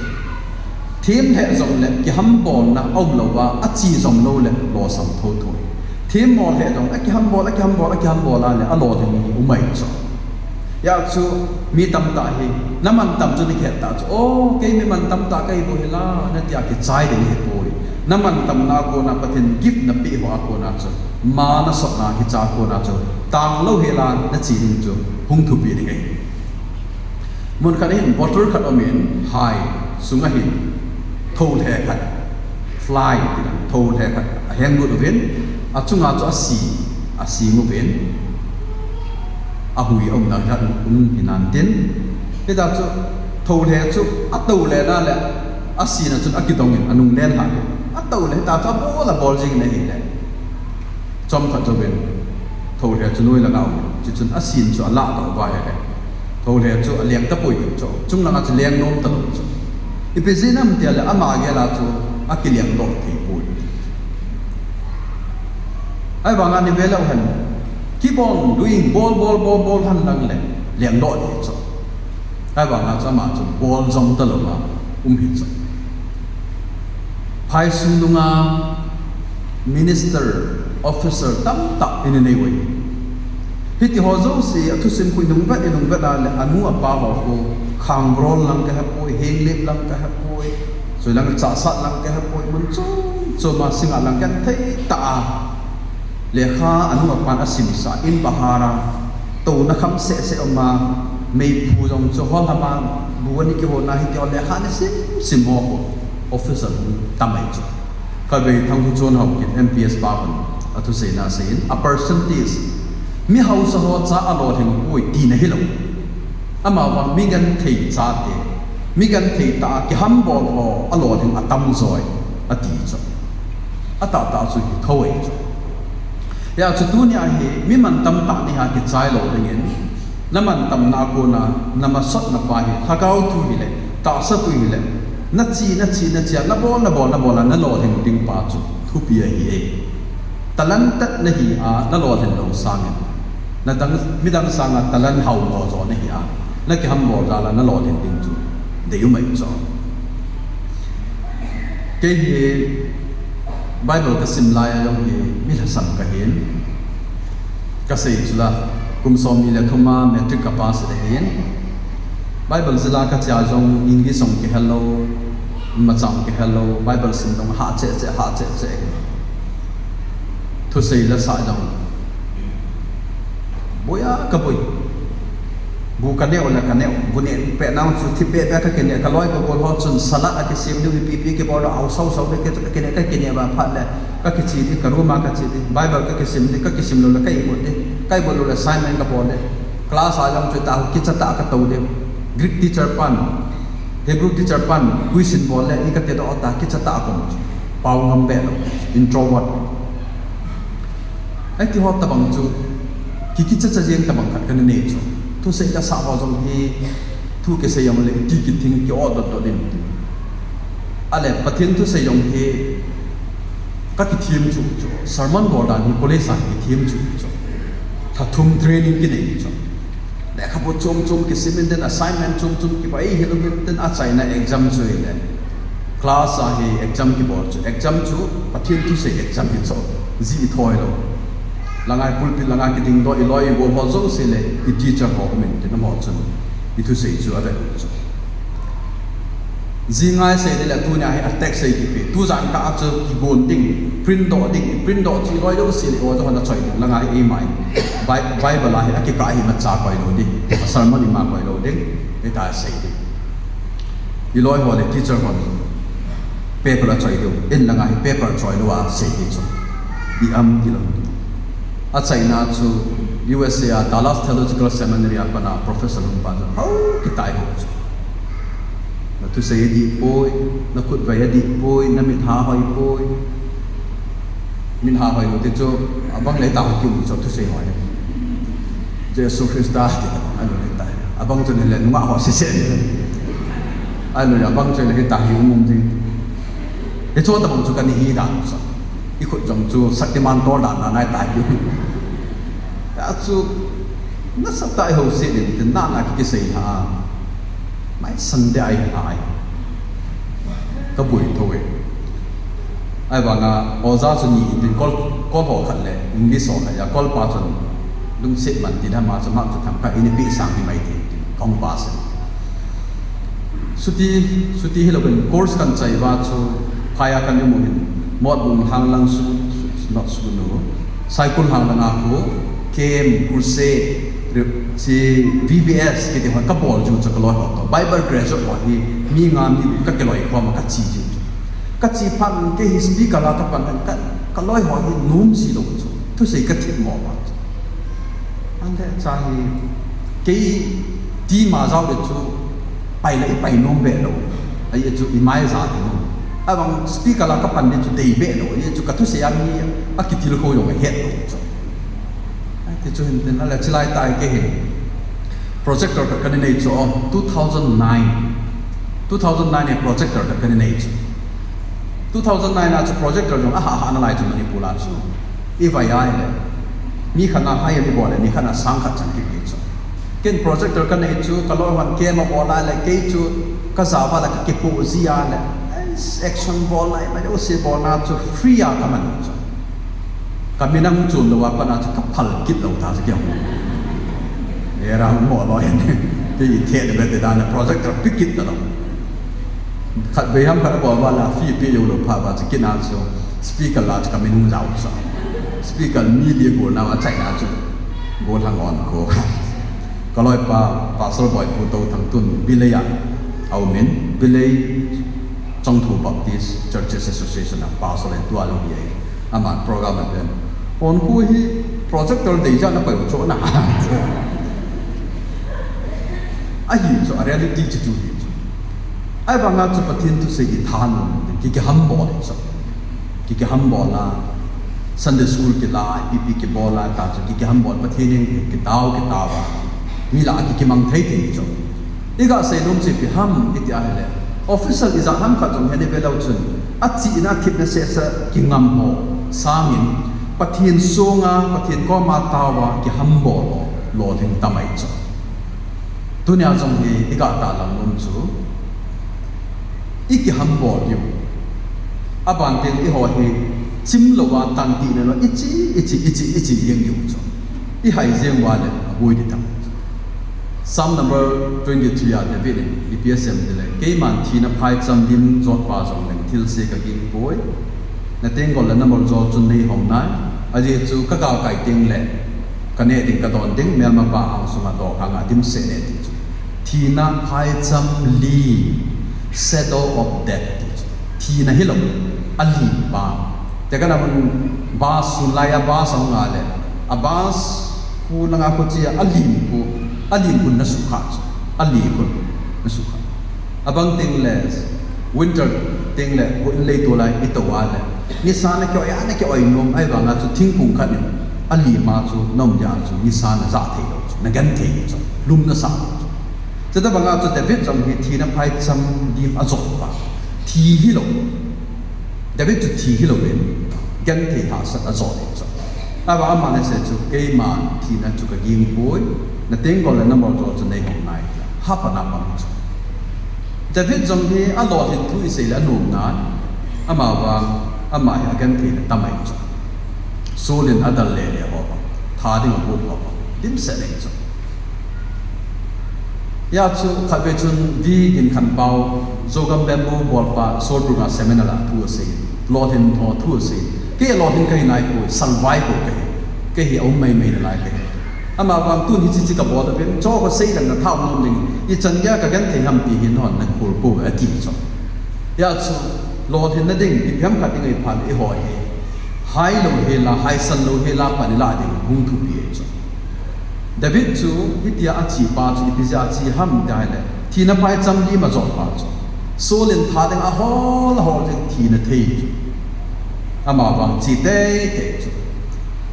Thim lheh jongle kiham bolna aum louva, a chi jom lou le losam tho tho. Thim bol lheh jong, a kiham bol, a kiham bol, a kiham bol a le a lolhing hi um mai chu. Hia chu mi tamtah hi, na mantam chu na kihet tah chu, o, kei mi mantam tah kahi bou hila, na tia kichai ding hi poi. Na mantamna a kona Pathen gift na peh ho a kona chu, ma na sotna hicha a kona chu, tang lou hila na chi ding chu, hung thupi ding ahi. Mun khat hin bottle khat um in, hai, sunga hin, tho lheh khat, fly, ti dan, tho lheh khat, a heng lut uvin, a chunga chu a si, a si mu uvin, a hui a umna khat um hinan tin, hita chu, tho lheh chu, a to le na le, a sina chun a kidong in, a nung len ha, a to le, hita chu a bol a bol jing in ahi le. Chomkhat jouvin, tho lheh chu noi langa um in, chuchun a sin chu a lah doh uva ahile, tho lheh chu a leng tapoi ti chu, chung langa chu leng nom talou chu. Ipi jeh ham tia le ama gel a chu a kileng doh thei poi. Ahivanga ni ve leu hen, keep on doing, bol, bol, bol, bol hen lang le, leng doh thei chu. Ahivanga chu ama chu bol jom talouva um hi chu. Phaisung nunga minister, officer tamtah in anei uve. Hiti ho jouse a thusim khu i nung vet, i nung vet a le anu apa ho khu Khangrol lang kahe poi, Henglep lang kahe poi, Soilang Chahsat lang kahe poi, mun chom chom a Singngat lang kahe thei ta a. Lekha anu apan asimsah in bahar a, touna kham seh seh um a, meiphu jong chu holham a, bu ani kihona hiti ho lekha ana sim sim ho khu officer hung tam ahi chu. Khatvei Thangkhuchon Haokip M P S pa khun athuseina asei in, a percentage mi hausa ho cha a lolhing poi tina hilou. Amavang mi genthei chate, mi genthei tah a kihambol ho a lolhing atam joi, ati chu. Atahtah chu hi thou ahi chu. Hia chu tunia hi mi mantam tah ni ha kichai lou dingin, na mantamna a kona, na masotna pa hi, lhagao thu hile, tahsa thu hile, na chi, na chi, na chi a, na bol, na bol, na bol a, na lolhing ding pa chu thupi ahi e. Talented nahi a, na lolhin lou sangin, na dang, midang sanga talent hao mo jo nahi a, na kihambol jal a na lolhin ding chu deium ahi chu. Kei hi Bible kasim lai a jong hi mi lhasam kahin, kasei chu la, kum somni le thum a matric kapass ahin, Bible jil a kache a jong English jong kihel lou, imacha jong kihel lou, Bible sim jong hah cheh cheh, hah cheh cheh. Thusei la sah jong boi a kaboi. Bu kaneh u le kaneh u, bu neh pet nau chu thipbeh beh kakineh, kaloi kagol ho chun salad akisem diu, ipi ipi kibol diu, au sau sau beh kakineh, kakineh ba phat le kakiche di, ka room a kache di, Bible kakisim di, kakisim lou le ka imut di, ka imut lou le assignment kabol di. Class a jong chu ta kicha tah a katou di. Greek teacher pan, Hebrew teacher pan quiz in bol le i katedoh ta, kicha tah a kon. Pao ngam beh lou, introvert. Ahiti ho tabang chu, ki kichacha jeng tabang khat kana nei chu. Thusei kasah ho jong hi, thu kisei jong le, ki kithing ki-ot dot dot in. Ahile, Pathen thusei jong hi, kakithem chu chu. Sermon bol dan hi college a kithem chu chu. Lha thum training kinei chu. Lekhabu chom chom kisim in tin, assignment chom chom kipa, i hilou in tin, achaina exam chu hile. Class a hi exam kibol chu, exam chu Pathen thusei exam hi chu, ji i thoi lou. Langa pulpit langa kiding doh, i loi i gol ho jouse le, i teacher ho um in tin, amaho chun i thusei chu avet u chu. Ji ngai sei le, tunia hi a text sei kipe, tujan kah a chu kigon ding, print doh ding, print doh chu i loi jouse le, o jo hon achoi ding, langa hi eima in Bi-, Bible a hi akikah hi imacha koi lou ding, sermon ima koi lou ding, hita sei ding. I loi ho le teacher hon paper achoi diu, in langa hi paper choi lou a sei di chu. I am ti lou. Achaina chu U S A a Dallas Theological Seminary a pana professor hung pa chu. Hau kitai ho chu. Na thusei adih poi, na khutvei adih poi, na mit ha hoi poi. Mit ha hoi lou ti chu, abang le ta hoi kiu chu thusei hoi. Jesu Christa ti ta bang a lou le ta. Abang chu ni le nunga ho se se. A lou abang chu le ta hi um um ding. Hichu ta bang chu ka ni hi da chu. I khut jong chu Shaktiman tol dan na ngai ta hi. Ta chu na sa ta ho se din tin na na ki sei ha. Mai san de ai hai. Ka bui tho e. Ai banga oja chu ni tin kol kol ho khat le English ho khat ya kol pa chun lungset man ti da ma chu ma chu tham ka ini pi sang ni mai ti kong pa sen. Suti, suti hi lo ben course kan chai va chu phaya kan mu hin. Mot bung hang lang su, su, not su no. Cycle hang lang a khu, camp, crusade, re-, si V B S kiti ho ka bol ju cha ka loi ho to. Bible graduate ho hi, mi nga mi ka ke loi ho ma ka chi ju. Ka chi phan ke hi speaker la ka pan ka, ka loi ho hi num si lo chu. Thusei ka thip mo pa chu. Ante cha hi kei ti ma jao le chu pai le i pai nom be lo. Ai chu i mai ja ti nom. Abang speaker la ka pan le chu dei be lo. Ai chu ka thusei a mi a kitil ko jong het lo chu. Ai ti chu hin tin la le chilai tai ke hin. Projector ka kan nei chu two thousand nine. Two thousand nine e projector ka kan nei chu. Two thousand nine a chu projector jong a ha ha na lai chu Manipur a chu. I vai ai le. Mi khat na hai mi bol le, mi khat na sang khat chan ki pi chu. Ken projector ka nei chu, ka loi hon ke ma bol lai le, kei chu ka za va le ka kipu ji a le. Ai, action bol lai, ma yo si bol na chu free a ka man chu. Ka minam chun lo a pa na chu ka phal kit lo ta chu ki hong. E ra mo lo hen. Ti i the de be te da na projector pi kit ta lo. Khat bei ham khat bol ba la fi pi yo lo pha ba chu kina chu speaker la chu ka min hung jao chu. Speaker mi li bol na wa chai na chu. Bol hang on ko. Ka loi pa Pastor Boy Pu To Thang tun Bilei a. Au min Bilei Chongthu Baptist Churches Association a Pastor en tua lo hi ai. Ama program a pen. On ko hi projector dei ja na pai cho na. Ahi chu a reality chu chu hi chu. Ai banga chu Pathen thusei i than ki ki ham bol chu. Ki ki ham bol a Sunday school ki la, I P P ki bol a ta chu ki ki ham bol Pathen in ki tao ki tao a. Mi la ki ki mang thei thei chu. I ga sei nom chi pi ham i ti a le. Official i ja ham khat jong he ni ve lo chun. A chi in a thip na se sa ki ngam ho. Sangin Pathen sunga, Pathen koma tao a ki ham bol lo. Lo thing ta mai chu. Tunia jong hi i ga ta lang nom chu, i ki ham bol diu. A ban teng i ho hi chim lo a tan ti ne lo, i chi, i chi, i chi, i chi jeng diu chu. I hai jeng wa le, a boi di tam. Psalm number twenty-three a David in, i P S M ti le, keiman thina phaicham dim jot pa jong leng thil se ka ging poi. Na tenggol le na moljol chun nei hong nai. A ji chu ka gal kai teng le, ka neh ding, ka don ding, melma pa ang sunga dawk hang a dim seh neh ding chu. Thina phaicham lim, shadow of death ti chu. Thina hi lo, a lim pa. Te ka na mun bus sun lai a bus a hung a le, a bus khu langa khu chi a, a lim khu, a lim khu na sukha chu. A lim khu na sukha. Abang teng le, winter teng le, hu in lei tu lai, i to a le. Nisa na ki oi, a na ki oi nom, ai vanga chu thingkung khat in, a lim a chu, nom dia chu, nisa na za thei lo chu, na gan thei chu, lum na sa lo chu. Cheta banga chu David jong hi thina phaicham lim a jot pa. Thi hi lo. David chu thi hi lo in, gan thei hahsat a jot in chu. Ava ama le se chu, keima thina chu ka ging poi, na tenggol le na moljol chu nei hong nai. Hapa na pang chu. David jong hi a lolhin thu i sei le a nom nai. Ama vang, ama hi a gan thei na ta mai chu. Saul in a dal le le ho. Tha ding a bu ho. Dim se nei chu. Ya chu khat ve chun V Gin Khan Pau, Zogam Bamboo bol pa, Saul Brunga seminar a thu a sei. Lolhin tho thu a sei. Kei lolhin ka hi nai ko, salvai ko ka hi. Kei hi a um mai mai na lai ka hi. Ama vang tun hi chi chi ka bol a pen, cho ka sei dan na thau nom ding. I chan gei a ka gan thei ham ti hi non na khol ko a ti cho. Ya chu, lolhin na ding, i phiam khat ding i phan i ho hi. Hai lo hi la, hai san lo hi la, pan i la ding, hung thupi cho. David chu, hitia a chi pa chu, ipi jeh a chi ham ti ahile, thina phaicham lim a jot pa chu. Saul in tha ding ahol ahol ding thina thei chu. Ama vang chi teitei chu.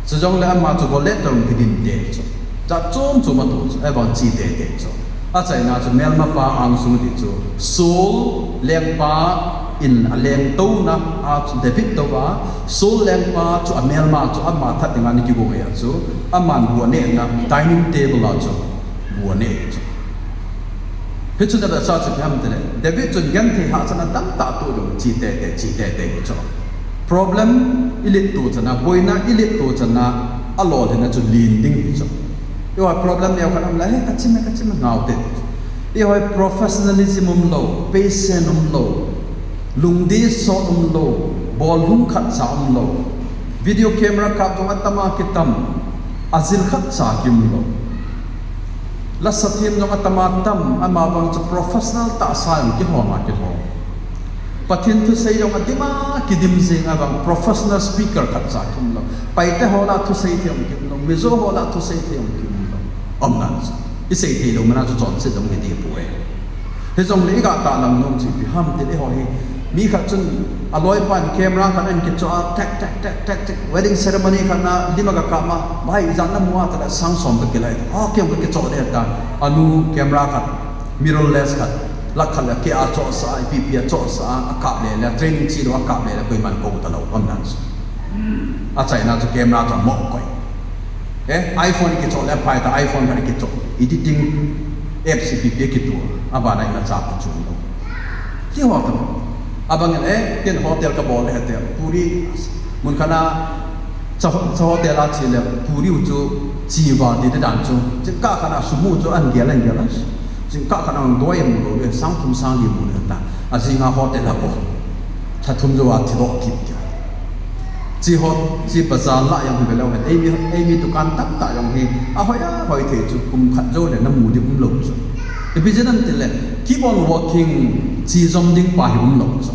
Chujongle ama chu Goliath toh kidin tei chu. Jat chom chom atoh chu, ahivang chi teitei chu. Achaina chu melmapa angsung ti chu. Saul lengpa in aleng touna a chu David touva, Saul lengpa chu amelma chu ama that dinga ana kigong e a chu. Aman bu anehna dining table a chu bu aneh chu. Hichun abeh sa chu ipi ham tile, David chun genthei hahsatna tamtah toh jong chi teitei, chi teitei hi chu. Problem ilet to chana, boina ilet to chana, alolhinna chu len ding hi chu. Eiho problem neo khat um le, "He, kachim e, kachim e," ngau te. Eiho professionalism umlou, patient umlou, lungdei sot umlou, bolhung khatcha umlou, video camera kap jong atama kitam, ajil khatcha kiumlou. Lasa them jong atama tam, ama vang chu professional tahsa jong kilhom a kilhom. Pathen thusei jong adima kidim jeng avang professional speaker khatcha kiumlou. Paite ho lah thusei thei jong kiumlou. Mizo ho lah thusei thei jong kiumlou. Umdan chu. Isei theilou mana chu chonset jong hiding poi. Hijongle iga tahlang nom chu ipi ham tile eiho hi. Mi khat chun aloipan camera khat ahin kichoh a, tek, tek, tek, tek, tek. Wedding ceremony khat na lim a kakap ma, "Bhai, ijat namu a?" tile, "Sang som kakilai." "Ah, kei jong kakichoh ding," ati. Anu camera khat, mirrorless khat, lakh khat le keh a chohsah a, ipi ipi a chohsah a, akap le le, training chelou akap le le, koiman kou talou, umdan chu. Achaina chu camera chu amoh koi. Eh, iPhone kichoh le phai ta, iPhone khat kichoh. Editing apps ipi ipi kitoh. Abana imacha pachun lou. Kihou ta. Abang in, eh, ken hotel kabol le hete. Puri, mun khat na, cha, cha hotel a che le, puri u chu, chi va ti dan chu. Jingkah khat na sumo chu ahin gel, ahin gel a. Jingkah khat na doi amu lou le, sang thum sang li amu le ta. Ajing a hotel a bol. Lha thum jou a thidoh kit kit. Chi ho, chi bazar lah jong hi velou hen. Eimi, eimi dukan tamtah jong hi. Ahoi, ahoi thei chu kum khat jou le namu ding umlou chu. Ipi jeh ham tile, keep on working, chi jom ding pa hi umlou chu.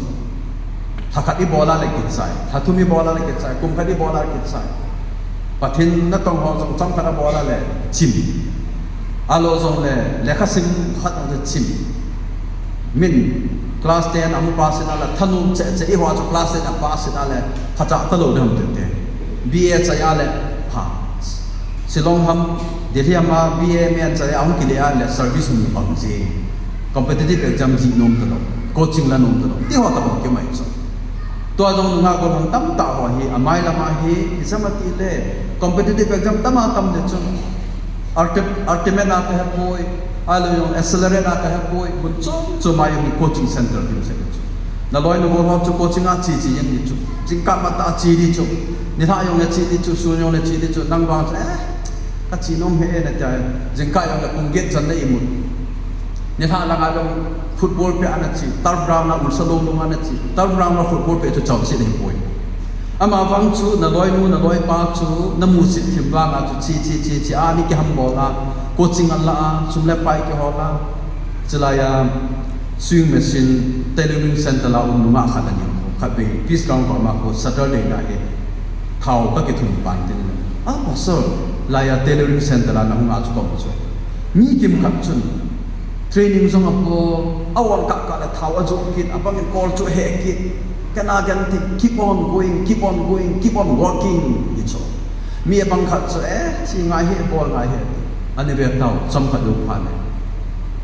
Lha khat ibol a le kichai, lha thum ibol a le kichai, kum khat ibol a le kichai. Pathen natong ho jong chomkhat abol a le chim. Ahilou jongle, lekha sim khat jong le chim. Min class ten ahung pass in ahile, thanom cheh cheh, eiho chu class ten a pass in ahile, phacha talou ding ham tite. B A chai ahile, ha, Shillong ham, Delhi ham a B A M A chai ahung kile ahile, service hung bang jing. Competitive exam jih nom talou, coaching la nom talou, ti ho tabang kimai chu. Tua jong nungah gollhang tamtah ho hi, amai lam a hi, ijat ham itile, competitive exam tam a tam ding chu. Ulti-, Ultimate a kahepoi, ahilou jong Accelerate a kahepoi, mun chom chom a jong hi coaching center ding se chu. Naloi nagol ho chu coaching a che che jeng ding chu. Jingkah matah a che ding chu. Nilhah jong le che ding chu, sun jong le che ding chu, nang vang chu, eh, kache nom hih e nati a. Jingkah jong le pung get chan na imut. Nilhah langa jong football pet a nache, turf ground a ulsa long long a nache, turf ground a football pet chu chonset ahipoi. Amavang chu naloinu, naloipa chu namusit thim vanga chu che, che, che, che a, mi kihambol a, coaching ala a, sum le pai kihol a, chulai a sewing machine, tailoring center a um nungah khat ana um, khatvei Peace Ground koma khu Saturday na hi thao kakithun pan tin le. Ah, Pastor, lai a tailoring center a nahung a chu kaum chu. Mi kimkhat chun, training jong abol, a-ong kah kah le thao ajoh kit, abang in kol chu ahe kit. Kana genthei, keep on going, keep on going, keep on working, ti chu. Mi abang khat chu, eh, che ngai hih, bol ngai hih. Ana ve tao, chomkhat jou phat le.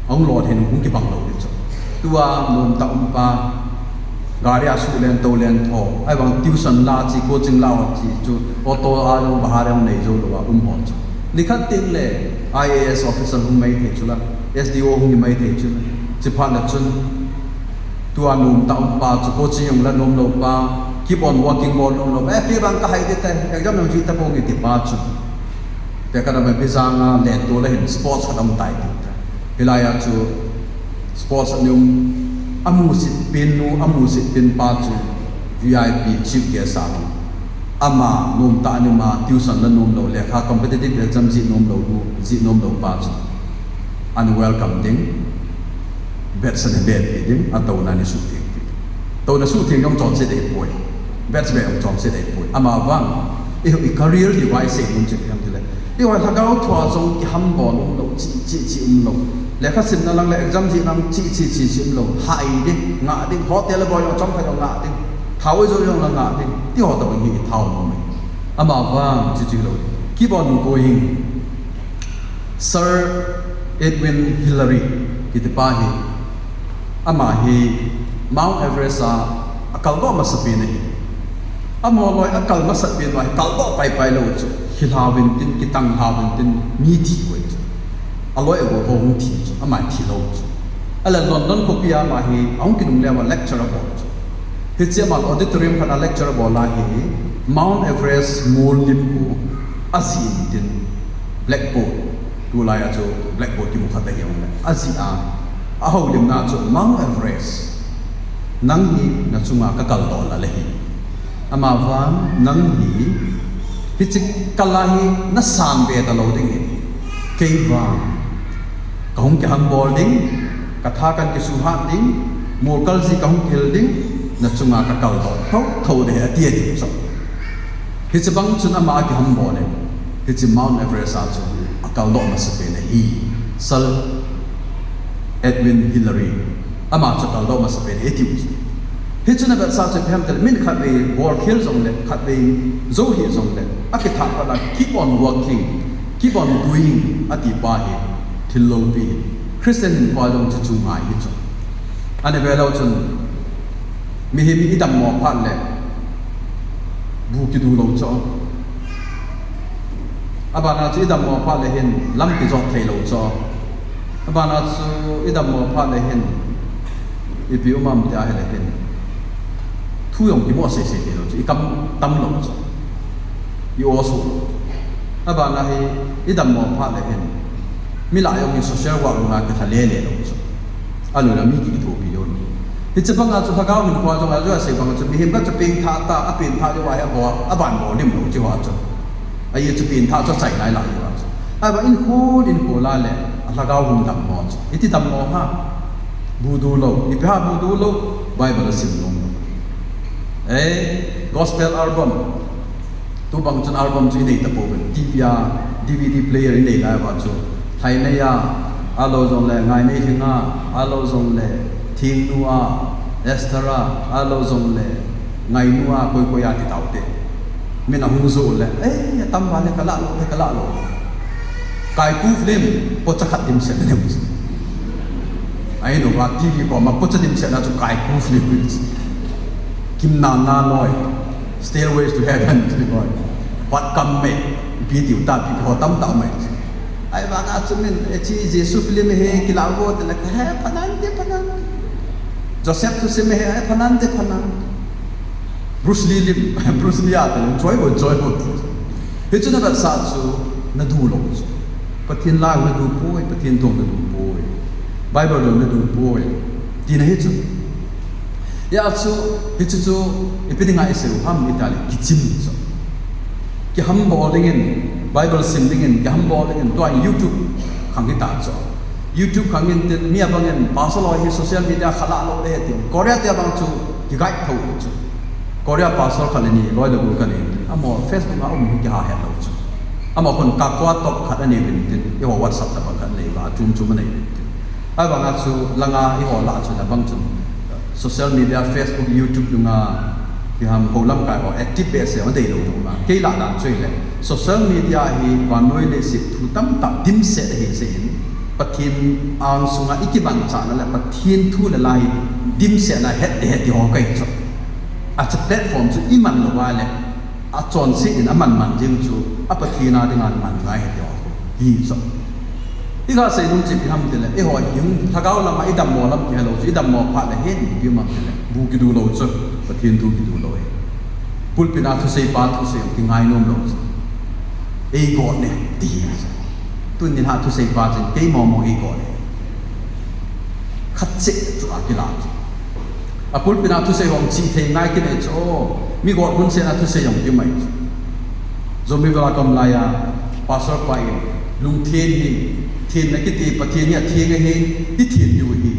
Ahung lolhin, hung kibang lou ding chu. Tua nomtah um pa, gari a suh len, tou len tho. Ahivang tuition la che, coaching la ho che chu, auto a jong bahar jong nei jou lou a um ho chu. Nikhat teng le I A S officer hung maithei chu la, S D O hung maithei chu la. Chuphat le chun, tua nomtah um pa chu, coaching jong la nom lou pa, keep on working bol nom lou pa. Eh, kei vang kahai ding tai, exam jong jih tapong e ti pa chu. Tua kana ma Bijang a le tua la hin sports khat aum tai ti ta. Hilai a chu sports ana um, amusit pen nu, amusit pen pa chu V I P chief guest a hung. Ama nomtah ana um a, tuition la nom lou, lekha competitive exam jih nom lou nu, jih nom lou pa chu. Ana welcome ding, badge ana beh pi ding, atouna ana suhtheng pi ding. Touna suhtheng jong chonset ahipoi. Badge beh jong chonset ahipoi. Amavang, i, i career device sei mun chu ipi ham tile. Eiho lhagao thua jong kihambol um lou, che, che, che um lou. Lekha simna lang le exam jih lang chi, chi, chi, chi umlou. Hai ding, ngah ding, hotel a boi jong chomkhat jong ngah ding. Thao ijo jong la ngah ding. Ti ho tobang hi i thao nom e. Amavang chuche hilou. Keep on going. Sir Edwin Hillary kiti pa hi. Ama hi Mount Everest a, akal doh masapen ahi. Amaho loi akal masapen uva hi kal doh paipai lou chu. Khilha uvin tin, kitang lha uvin tin, mi thi uvin chu. Aloi agol ho hung thi chu, ama thi lou chu. Ahile London khopi a ama hi ahung kinungle uva lecture abol chu. Hiche ama auditorium khat a lecture abol a hi Mount Everest mol lim khu ajih in tin blackboard, tulai a chu blackboard kimu khat ahi jongle ajih a, ahoulimna chu Mount Everest, nang hi nachunga kakal doh lal ahi. Amavang nang hi, hiche kal a hi nasan be talou ding ahi. Kei vang, kahung kihambol ding, katha kahin kisuhat ding, molkal ji kahung kihil ding, nachunga kakal doh thotho ding ahi, ati ahi chu. Hiche bang chun ama akihambol in, hiche Mount Everest a chu akal doh masapen ahi. Sir Edwin Hillary, ama chu akal doh masapen ahi atiu chu. Hichun avetsah chu ipi ham itile, min khatvei bolkhel jongle, khatvei jou hih jongle, akithah pat a keep on working, keep on doing ati pa hi thil loupi. Christian hinkho jong chu chu ngai hi chu. Ana ve leu chun, mihem idammo phat le bu kidu lou chu. Abana chu idammo phat le hin lam kijot thei lou chu. Abana chu idammo phat le hin ipi um am tia hile hin, thu jong kimo seisei thei lou chu, ikam tam lou chu, i-o suh lou chu. Abana hi idammo phat le hin, mi lah jong hi social work a kilha lele lou chu. Aloi la mi kithopi lou. Hiche banga chu lhagao hinkho jong a chu asei banga chu mihem khat chu pengthah ta, apengthah jou a hi abol, aban bol lim lou chu hiche a chu. Ahi chu pengthah chu achai nai lah jou a chu. Ahivang inkhol inkhol a le alhagao hung dammo chu. Iti dammo ham? Bu du lou. Ipi ham bu du lou? Bible asim nom lou. Eh, gospel album. Tubang chun album chu inei tapouvin, T V a, D V D player inei lai uva chu, Lhainei a, ahilou jongle Ngainei Lhing a, ahilou jongle Thingnu a, Esther a, ahilou jongle Ngainu a, koi koi a ti taute. Min ahung jou le, eh, atam uva le kalah lou, le kalah lou. Kaiku film, pocha khat dimset ahi. Ahin uva T V koma pocha dimset na chu Kaiku film. Kimnanna noi, Stairways to Heaven, noi. What come me, ipi tiu ta, ipi ho tamtah mai. Ahivanga chu min, eh, hiche Jesu film hi kilah vo tile kahe phanante, phanante. Joseph Thusei me hi, eh, phanante, phanante. Bruce Lee lim, Bruce Lee a tile, choi vo, choi vo. Hichu navetsah chu nadu lou chu. Pathen la nadu poi, Pathen thu nadu poi. Bible jong nadu poi. Tina hi chu. Hijeh chun, hichu chu, ipi dinga isei u ham itile, kichim chu. Kihambol dingin, Bible sim dingin, kihambol dingin, tua YouTube khang hita chu. YouTube khang in tin, mi abangin, pastor loi hi social media khalah lou le ti. Korea te bang chu, ki guide tho chu. Korea pastor khat le ni, loi le gol kanei. Amaho Facebook a um hi kiha het lou chu. Amaho khun kakua talk khat anei uvin tin, eiho WhatsApp tabang khat anei uva, chom chom anei uvin tin. Ahivanga chu langa eiho lah chu nabang chun social media, Facebook, YouTube dunga kiham ho lamkai ho active behseh a deilou dunga. Kei lah dan chu ahile social media hi vannoi leiset thu tamtah dimset ahi jeh in Pathen angsunga ikimanchahna le Pathen thu le la hi dimset na het ding ahi ti ho kahi chu. Achu platform chu iman lou uva le achonset in aman man jing chu, a Pathen a dinga man ngai ahi ti ho hi chu. Iga sei nom chu ipi ham tile, eiho hi lhagao lama idammo lam kihelou chu, idammo phat le hin ipi um ham tile, bu kidu lou chu, Pathen thu kidu lou e. Pulpit a thusei pa thusei kingai nom lou chu. Eigot ne, ti hi chu. Tuni lha thusei pa chun, kei momo eigot ne. Khat cheh chu akilah chu. A pulpit a thusei hung chi thei ngai kinei chu, mi got hun sena thusei jong kimai chu. Zomi vel a ka um laiya, pastor pa in, lungthen hi, thenna kiti Pathen hi atheng ahi, ithen diu ahi.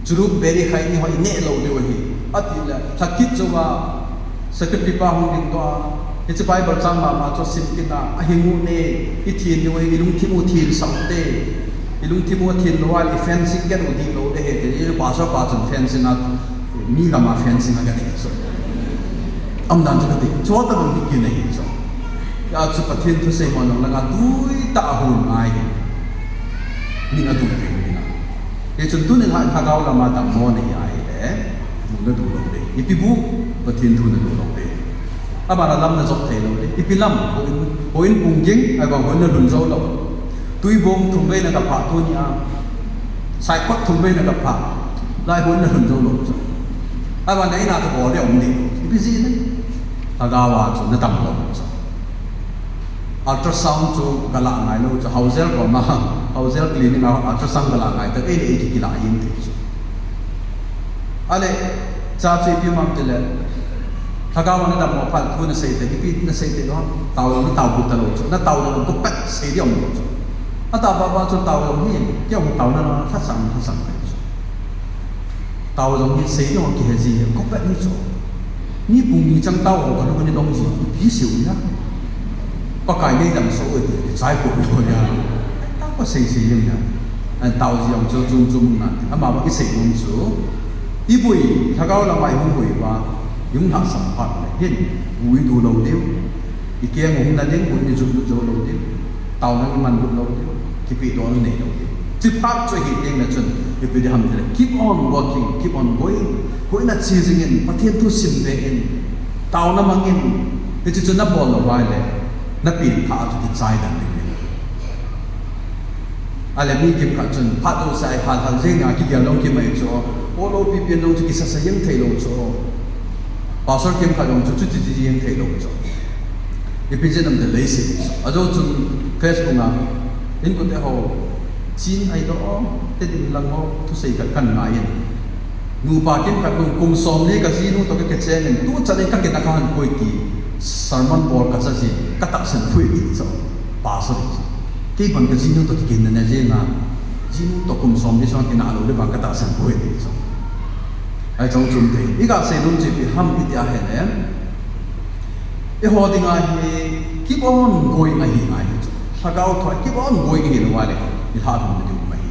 Churuk beri khai ni ho ineh lou diu ahi. Atile, lhakit chouva, secretary pa hung dingdoh a, hiche Bible chang mama chu sim kit a, ahi ngu ne, ithen diu ahi, ilungthim u thensah ute. I lungthim u athin lou a, i fencing khat u dih lou ding ahi, ti, i pastor pa chun fencing a, mi gam a fencing a kati chu. Aumdan chu kati, chuti tobang hi kina hi chu. Hijeh chun Pathen thu seinom langa tui tah a hung ngai hi. Min adu thei hi na. Hichun tunin lhagao lama dammo nahi ahile, bu nadu lou ding. Ipi bu, Pathen thu nadu lou ding. Abana lam najot thei lou ding. Ipi lam, houin, houin pung ging, ahivang houin nalhun jou lou. Tuibong thum vei nagaphah tunia. Saikot thum vei nagaphah. Lai houin nalhun jou lou chu. Ahivang na in a chu bol ding um ding. Ipi jeh inem. Lhagao a chu nadam lou chu. Ultrasound chu galah ngai lou chu. Hauser koma, Hauser clinic a ultrasound galah ngai ta, ei le ei kikilah jeng thei chu. Ahile, cha chu ipi ham tile, lhagao a nadammo phat thu nasei te, ipi nasei te lou, tao lou, natao got talou chu, natao lou, got pet sei ding um lou chu. Atao baba chu tao lou hi, kei jong tao na lou, lhasam, lhasam kai chu. Tao jong hi sei ding kihe ji, got pet hi chu. Ni pung ni chang tao ho kalung ni dong ji, ipi sei u ham. Pakai nei dam so e, chai ko lo ya. Tao pa sei sei jeng ya. An tao ji jong chu chum chum na. Ama ba kisei nom chu. Iboi, lhagao lama ihung boi uva, ihung lhasam phat le hin, bu idu lou diu. Ikeng hung na ding, bu ijuh lut jou lou diu. Taona iman lut lou diu. Kipedohna nei lou diu. Chuphat chu ahi teng le chun, ipi ding ham tile, keep on working, keep on going. Houin a che jing in, Pathen thu sim ve in, taona mang in, hiche chu nabol lou uva le, napen thah a chu kichai dan ding ahi. Ahile mi kimkhat chun, phat jouse a ihal hal jeng a kigel jong kimai chu, o lou pipen jong chu kisa sa jeng thei lou chu. Pastor kimkhat jong chu, chuti ti jeng thei lou chu. Ipi jeh inem tile leiset. Ajou chun Facebook a, inkote ho, chin ai do, te ding lang ho, thusei khat kan ngai in. Nupa kimkhat kum, kum somli kajinu toh kakichat in, tuchan in kakinah kahin pui ti, sermon bol kacha jin, katahsan pui ti chu, pastor chu. Kei bang kajinu toh kikinah jeng a, jinu toh kum somli sung kinah lou le bang katahsan pui ti chu. Ahi chun chun te, iga sei nom chu ipi ham iti ahile, eiho dinga hi keep on going ahi ngai hi chu. Lhagao thu a keep on going ahi lou le, ilha lhun ding um ahi.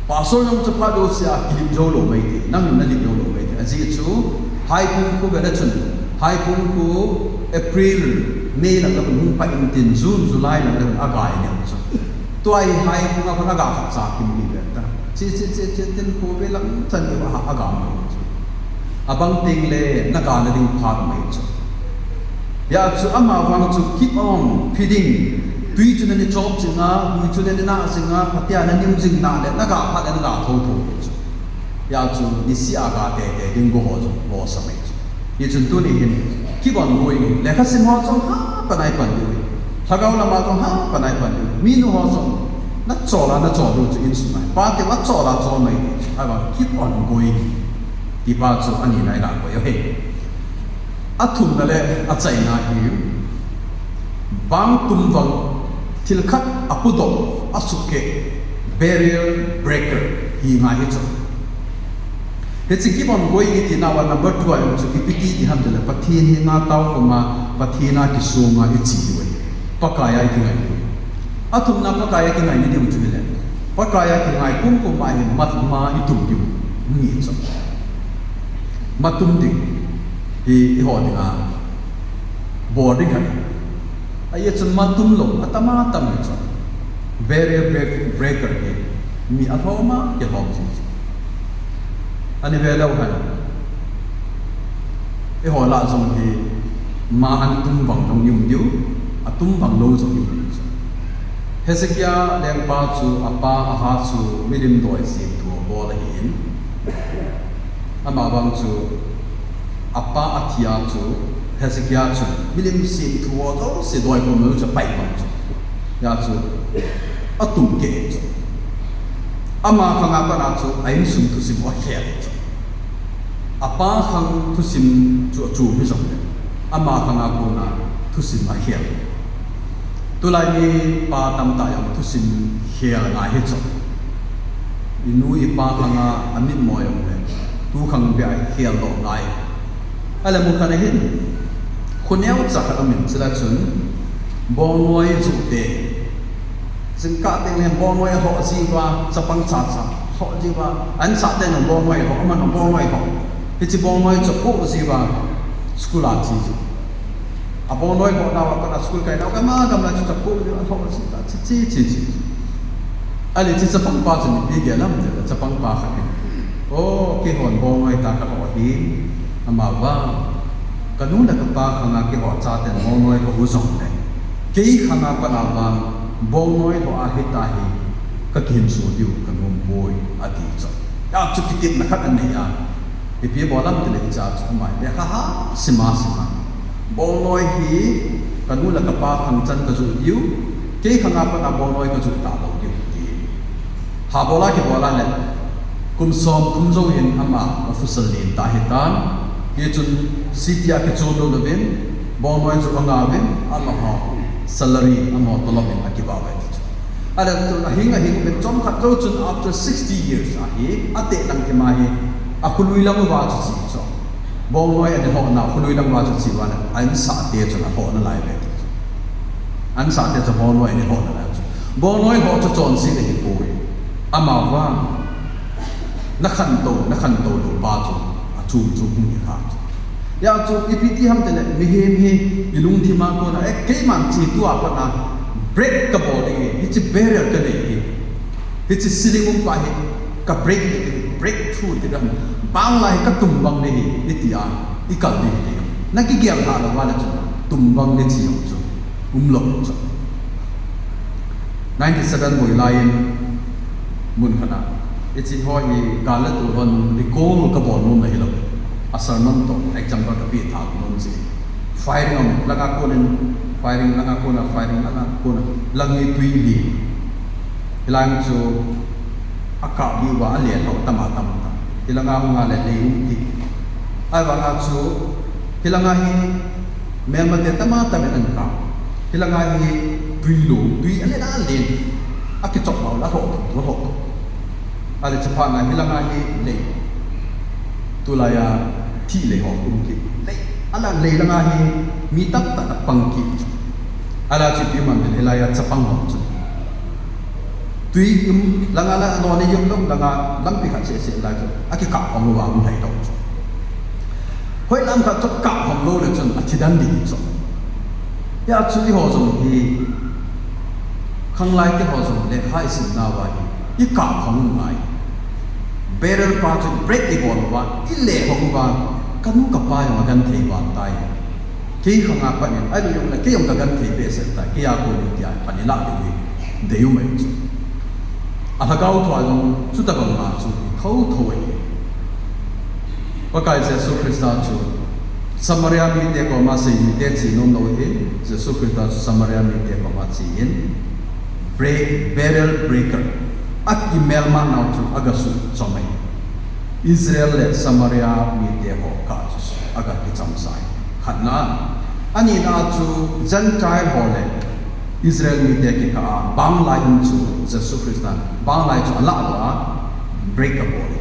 Pastor jong chu phat jouse a kilip jou lou mai ti, nang nalip jou lou mai ti. Ajeh chu, Haipung khu vele chun, Haipung khu April, May lang le hung pha in tin, June, July lang le hung aga in chu. Tua hi Haipung a khun aga khat cha kim ni ve ta. Che, che, che, che, tin khu ve lang chan ni va aga mai chu. Abang teng le, naga na ding phat mai chu. Hijeh chun ama vang chu keep on feeding. Tui chu nani chop jing a, hui chu nani nah jing a, phatea nani um jing na le, naga phat le naga thotho hi chu. Hijeh chun niseh a ga tete ding go ho chu lhasam mai chu. Hichun tuni hin keep on going. Lekha sim ho chu hapan a ipan diu. Lhagao lama chu hapan a ipan diu. Minu ho chu nachol a nachol diu chu insung a. Pate va chol a chol mai diu. Ahivang keep on going. Ti pa chu ani nai la ko yo he. Athumna le achaina hi, bang tum vang, thil khat apudoh, asuhkeh, barrier breaker, hi ngai hi chu. Hiche keep on going iti nauva number two a jong chu ipi ti ding ham tile Pathen henga taokhoma, Pathen a kisonga iche diu ahi. Pakai a ikingai diu. Athumna Pakai a kingai ni diu chu hile, Pakai a kingai pumpum a hi matuma itum diu. Ni chu. Matum ding hi eiho dinga bol ding ahi. Ajeh chu matum lou, atam atam hi chu. Barrier break, breaker hi mi alhom a, kilhom jing chu. Ani ve leu hen. Eiho lah jong hi ma atum vang jong i um diu, atum vang lou jong i um diu. Hezekiah lengpa chu apa Ahaz chu milim doi sem thu abol ahin. Amavang chu apa athi a chu Hezekiah chun milim sem thu ho jouse doi khom lou chu apai vang chu. Hijeh chun atum keh chu. Ama khang a pat a chu a insung thusim ho akhel chu. Apa khang thusim chu achom hijongle, ama khang a kona thusim akhel. Tulai mi pa tamtah jong thusim khel ngai hi chu. Inu ipa khang a amitmo jongle, tu khang beh a ikhel doh ngai. Ahile mun khat a hin, khoneo cha khat amin chula chun, Bongnoi Juhte. Jingkah teng leh bongnoi ho jiuva, chapang chacha ho jiuva, ansah teng leh bongnoi ho, aman bongnoi ho. Hiche bongnoi chu apoh jiuva, school a che jiu. Abongnoi ho nau a kona school kai nau gam a gam a chu apoh jiuva, ho jiuva, che, che, che, che. Ahile hiche chapang pa chu ipi gel ham itile, chapang pa khat hin, O, keihon bongnoi tah kaho ahi, amavang kanu le kapa khanga keiho chaten bongnoi kaho jongle, kei khanga pat a vang bongnoi ho ahita hi kakihinso diu kanom poi, ati chu. Hia chu kitepna khat anei a. Ipi bol ham itile hiche chu ama lekha ha sima sima. Bongnoi hi kanu le kapa khang chan kajoh diu, kei khanga pat a bongnoi kajoh talou diu, ati. Habola kibola le, kum som thum jou hin ama officer lentah ahitan. Hichun city a kichom lou louvin, bongnoi chu anga uvin, amaho salary, amaho tolop in akivah uve ti chu. Ahile tun ahing ahing uvin chomkhat jou chun after sixty years a hi, ateh lang thim a hi, akhului lang uva chu che chu. Bongnoi ana hoh nau khului lang uva chu che uva le, ansah te chun ahoh nalai uve ti chu. Ansah te chu bongnoi ana hoh nalai chu. Bongnoi ho chu chonset ahipoi. Amavang nakhantou, nakhantou lou pa chu achom chom hung hi kha chu. Hia chu ipi ti ham itile, mihem hi ilungthim a kona, eh, keiman hiche tua pat a break kabol ding ahi, hiche barrier kanei ahi. Hiche ceiling um pa hi ka break ding ahi, breakthrough ti ding, bang la hi katum vang ding ahi, iti a ikal ding ahi. Nakigel lhah lou uva le chun tum vang ding ti jong chu umlou chu. Ninety-seven boi lai in mun khat a, hiche ho hi gal le tol ho nung recall kabol nom ahilou. A sermon toh example kapeh tha nom chu. Firing aum, langa konin, firing langa kona, firing langa kona, lang hi tui len. Hilang chu akap diuva alen ho tam a tam ta. Hilanga hung a le lei um ti. Ahivanga chu, hilanga hi melmate tam a tam in ana kap. Hilanga hi tui lou, tui alen alen. Akichop lou la ho, ho. Ahile chuphat na hilanga hi lei. Tulai a thih lei ho um kit. Lei, alang lei langa hi mi tamtah apang kit. Ahile chu ipi um ham itile hilai a chapang ho chu. Tui um langa la, anoi um lou langa lampi khat seh seh lai chu akikap hong uva um lhai lou chu. Hoilam khat chu kap hong lou le chun athi den ding chu. Hia chu eiho jong hi, khanglai te ho jong lekha isim nauva hi, ikap hong u ngai. Barrier pa chu break ibol uva, ile hong uva, kanu kapa jong agenthei val tai. Kei khanga pat in, ahilou jongle kei jong kagenthei behseh tai, kei a kon in tia pan ilah ding hi deium ahi chu. A lhagao thua jong chutabang a chu thotho ahi. Pakai Jesu Christa chu Samaria mite koma seijui te che nom lou ahi. Jesu Christa chu Samaria mite koma che in, break, barrier breaker, akimelma nau chu agasuh chom ahi. Israel le Samaria mite ho kah chu agakichamsah ahi. Khatna, anina chu Gentile ho le Israel mite kikah a banglai um chu Jesu Christan banglai chu alahdoh a, break abol ahi.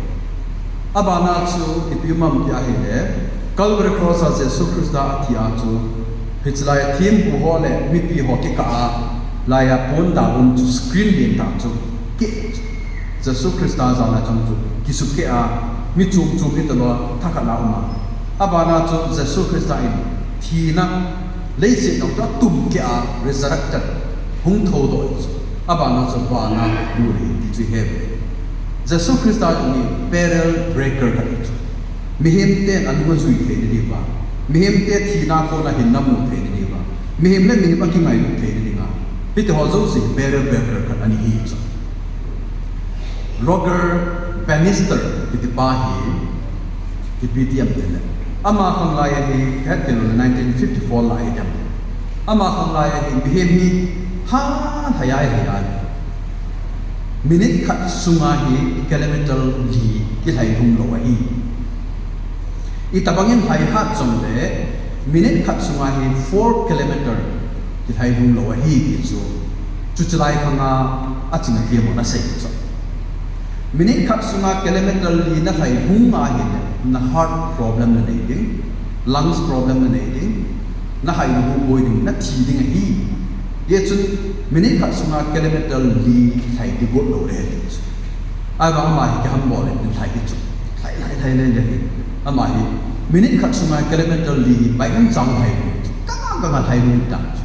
Abana chu ipi um ham ti ahile, Calvary Cross a Jesu Christa athi a chu, hichelai thempu ho le mipi ho kikah a, laiya pon da um chu screen lentah chu keh chu. Jesu Christa jal a chun chu kisukeh a, mi chom chom hitalou a thakhat a um a. Abana chu Jesu Christa in thina leiset jong chu atum keh a, resurrected, hung thoudoh chu. Abana chu vana lut ahi ti chu ihet uve. Jesu Christa jong hi barrier breaker khat ahi chu. Mihem ten anung ajui theina diuva, mihem te thina a kon a hinna amu theina diuva, mihem le mihem akingailut theina dinga, hitiho jouse hi barrier breaker khat ana hi chu. Roger Bannister kitipa hi, ipi ti ham itile, ama khanglai a hi, kahet kei lou le nineteen fifty-four lai ahi dem. Ama khanglai a hi mihem hi halhai a ahile, minute khat sunga hi kilometer li kilhai lhung lou ahi. Itobang in lhai hat jongle, minute khat sunga hi four kilometer kilhai lhung lou ahi ti chu, chuche lai khanga aching a kemon asei chu. Minute khat sunga kilometer li nalhai lhung ahile, na heart problem nanei ding, lungs problem nanei ding, nahai nahu boi ding, nathi ding ahi. Hijeh chun minute khat sunga kilometer li lhai ding got lou le ti chu. Ahivang ama hi kihambol in lhai hi chu. Lhai, lhai, lhai, lhai, lhai. Ama hi minute khat sunga kilometer li hi pai ngang chang lhai ding chu. Kanga, kanga lhai ding ta chu.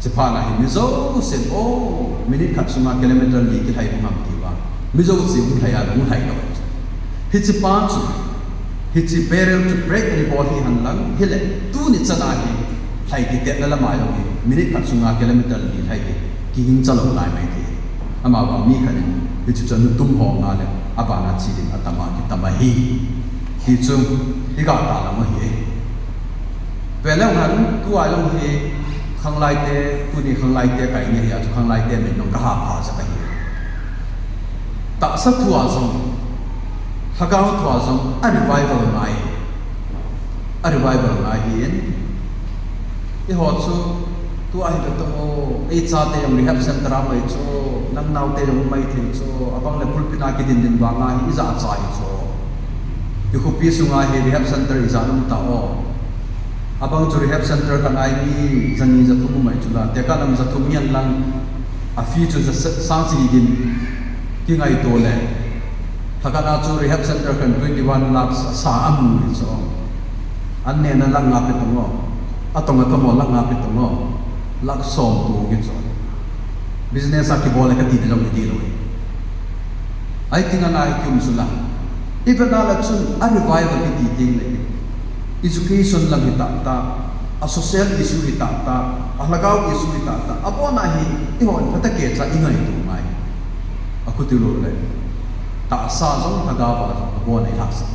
Chuphat na hi mi jousen, oh, minute khat sunga kilometer li kilhai ding ham ti uva. Mi jouse hung lhai a, hung lhai lou chu. Hiche pa chu, hiche barrier chu break ana bol hihen lang, hile, tuni chana hi, lhai kitetna lama jong hi, minute khat sunga kilometer li lhai hi, kihing cha lou lai mai thei. Amavang mi khat in, hiche chu anu tum ho nga le, abana che ding atam a, kitam ahi. Hichu, i gah tah lam ahi. Veleu hen, tua jong hi, khanglai te, tuni khanglai te, kahi ni hi, achu khanglai te min jong kaha pha cha kahi. Tahsa thua jong, lhagao thua jong, a revival ngai. A revival ngai hin. Eiho chu, tua hi ka tong o, ei chate jong rehab center a mai chu, nang naote jong mai thei chu, abang le pulpit a kidin din vang a hi, ija cha hi chu. I khopi sunga hi rehab center ija um ta o. Abang chu rehab center khat a mi jani jathum um mai chu la, tekah lam jathum hihen lang, a fee chu ja sa-, sang chi din kingaito le. Lhakhat a chu rehab center khat twenty one lakhs sa amu hi chu. An nehna lakh nga pe tong o. Atong atong o lakh nga pe tong o. Lakh som tong hi chu. Business a kibol le kati na jong hi ti lou. Ahi ti ngai ngai kium chu la. Ipi na la chun a revival kiti ding le. Education lam hi tah tah, a social issue hi tah tah, a lhagao issue hi tah tah, abon a hi, eihon phatah a kicha i ngaito ngai. Akhuti lou le. Tahsa jong, lhagao a jong, abon a i lhahsam.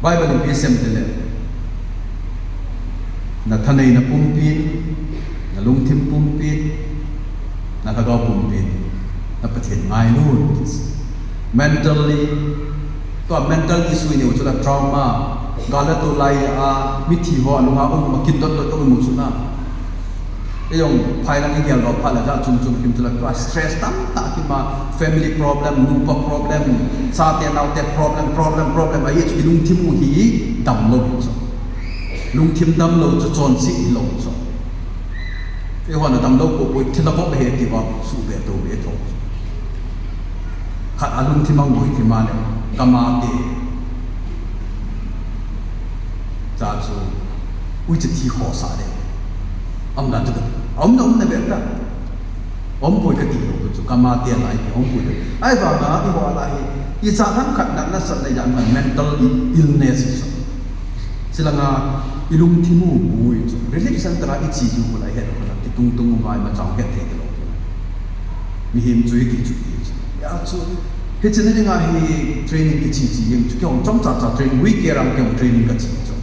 Bible in ipi asei em tile. Na thaneina pumpin, na lungthim pumpin, na lhagao pumpin, na Pathen ngailu. Mentally, tua mental issue i neiu chu la trauma, gal a tolai a, mithi ho, alunga um, akin dot dot um chu na. Eijong, phai lang i gel lou phat le, ja chum chum kim chu la, tua stress tamtah kim a, family problem, nupa problem, chate naote problem, problem, problem, ahi chu i lungthim u hi damlou chu. Lungthim damlou chu chonse hilou chu. Eihon adamlou poupou, thil abol ahi tia, suhbe tobe tho. Khat a lungthim a boi thim a le, kama te. Cha chu, uicha thi khosa le. Aum dan chu, aum na um na be ta. Aum poi kati lou chu, kama te lai, aum poi le. Ahivang a, eiho a la hi, icha ham khat na, nasatna jam khat mental i-, illness chu. Chulanga i lungthim u boi chu. Relief center a i che diu bou la i het u la, kitung tung u vai ma chang het thei lou. Mihem chu hiti chu hi chu. Hijeh chun, hiche ni dinga hi training kiche che jeng chu, kei jong chomcha cha training, week keh a kei jong training kache chu.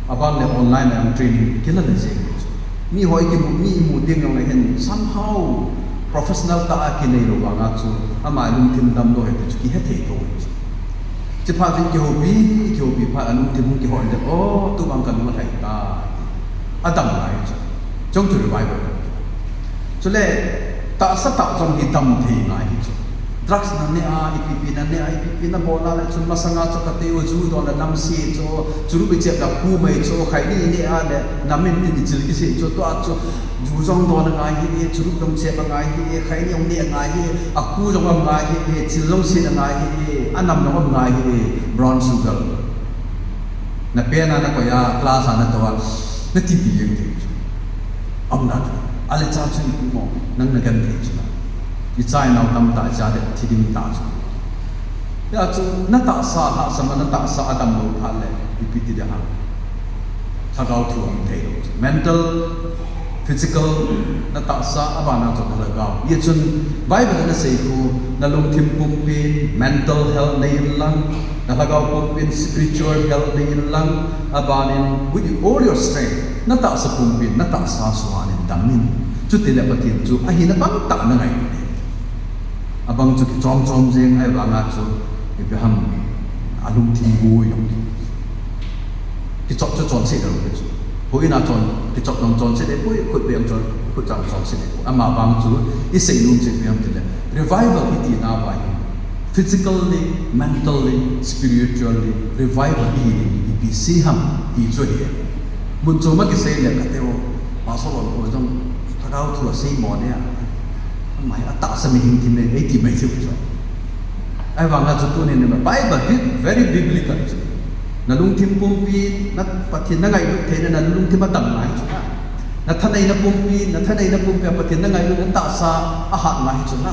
Aban le online a jong training kila le jeng chu. Mi ho i kimu, mi imu ding jong le hin somehow professional tah a kinei lou vang a chu, ama lungthim damlou hite chu kihe thei thou chu. Chuphat chun kihoupi, kihoupi phat a lungthim hung kihot le, o, tubang kalung alhai tai. Adam ngai chu. Chong chu revival. Chule, tahsa tah jong hi dam thei ngai hi chu. Drugs na ne a, ipi pi na ne a, ipi pi na bol a le chun masanga chu kati u ju don le namse chu, churup i chep le khu mai chu, khaini ne a le, nam in ni chil kisi chu, tua chu, ju jong don angai hi, churup jong chep angai hi, khaini jong ne angai hi, a khu jong angai hi, chil jong se angai hi, a nam jong angai hi, brown sugar. Na pen a na koi a, class a na tou a, na tipi jeng thei chu. Aum na chu. Ale cha chu ipi mo, nang na genthei chu la. I cha i nao tamtah, i chate thi ding tah chu. Hijeh chun na tahsa lhahsam a, na tahsa adamlou phat le, ipi ti ding ham. Lhagao thu aum thei lou chu. Mental, physical, na tahsa, abana chu na lhagao. Hijeh chun Bible in asei khu, na lungthim pumpin, mental health nei in lang, na lhagao pumpin, spiritual health nei in lang, abanin, with all your strength, na tahsa pumpin, na tahsa suan in dam in. Chutile Pathen chu, ahina bang tah na ngai. Abang chu kichom chom jeng ahivang a chu, ipi ham, alungthim boi jong. Kichop chu chonse lou chu. Houin a chon, kichop jong chonse le poi, khut beng chon, khut jong chonse le poi. Amavang chu, i sei nom chu ipi ham tile. Revival i tina uva hi. Physically, mentally, spiritually, revival i hi ding ipi sei ham ti chu ahi. Mun chom a kisei le kati u, pastor loi ho jong, Lhagao thu asei mo ne, ama hi atahsa mihem thim e, eiti mai thim chu. Ahivanga chu tunin Bible hi very biblical chu. Na lungthim pumpi, na Pathen na ngailut theina, na lungthim atam ngai chu na. Na thaneina pumpi, na thaneina pumpi a Pathen na ngailut, na tahsa ahat ngai chu na.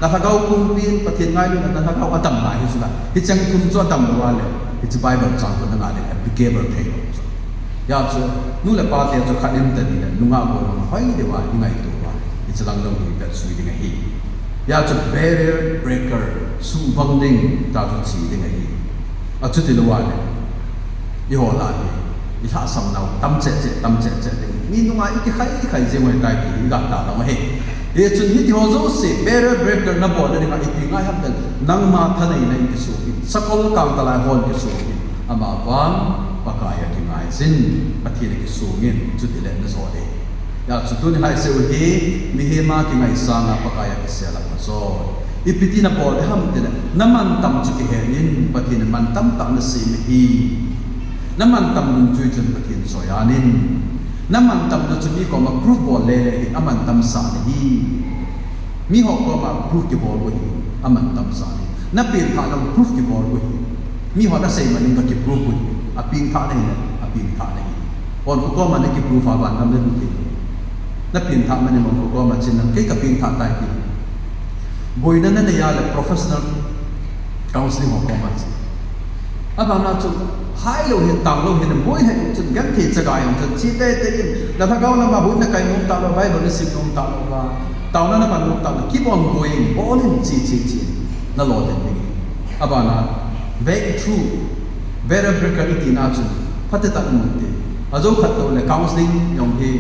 Na lhagao pumpi, Pathen ngailut, na lhagao atam ngai chu na. Hicheng thum chu atam lou a le, hiche Bible chang khu na ngah le applicable thei lou chu. Hijeh chun, nu le pa te chu khat in teni le, nungah golhang hoi deuva, i ngaito uva, hiche lang dong hi vetsui ding ahi. Hijeh chun, barrier breaker, suhvang ding, ta chu chi ding ahi. Achuti lou a le, i ho lah hi, i lhahsam nau, tam cheh cheh, tam cheh cheh ding. Mi nunga i kikhai, i khai jeng u ahitai ti, i gah tah lou ahi. Hijeh chun, hiti ho jouse, barrier breaker na bol ding a, ipi ngai ham tile, nangma thaneina in kisuh in, sakol kangtalai hon kisuh in. Amavang Pakai a kingaijin, Pathen a kisungin, chutile na jo ding. Hijeh chun tuni lhaiseu hi, mihem a kingaisang a Pakai a kisel a pha jo. Ipi ti na bol ding ham tile, na mantam chu kihe in, Pathen in mantam tah na sem ahi. Na mantam dungjuiya chun Pathen choi-at in. Na mantam na chu mi koma proof bol lele hin, amantam sah nahi. Mi ho koma proof kibol u hi, amantam sah nahi. Na pengthah na proof kibol u hi. Mi ho na sei manin ka kiproof u hi. Apengthah nahi, apengthah nahi. Hon koma na kiproof a vangam na lut hi. Na pengthah manin hon koma chin na kei ka pengthah tai ti. Boina na nei a le professional counseling ho koma chin. Abana chu, hai lou hin, tang lou hin, boi hai chun, genthei chaga jong chun, chi teitei in, na lhagao lama huhna kai nom talou, Bible na sim nom talou va, taona na man nom talou, keep on going, bol in, chi, chi, chi, na lolhin ding. Abana, breakthrough, barrier breaker iti na chun, phatecha mun te. Ajo khat lou le, counseling jong hi,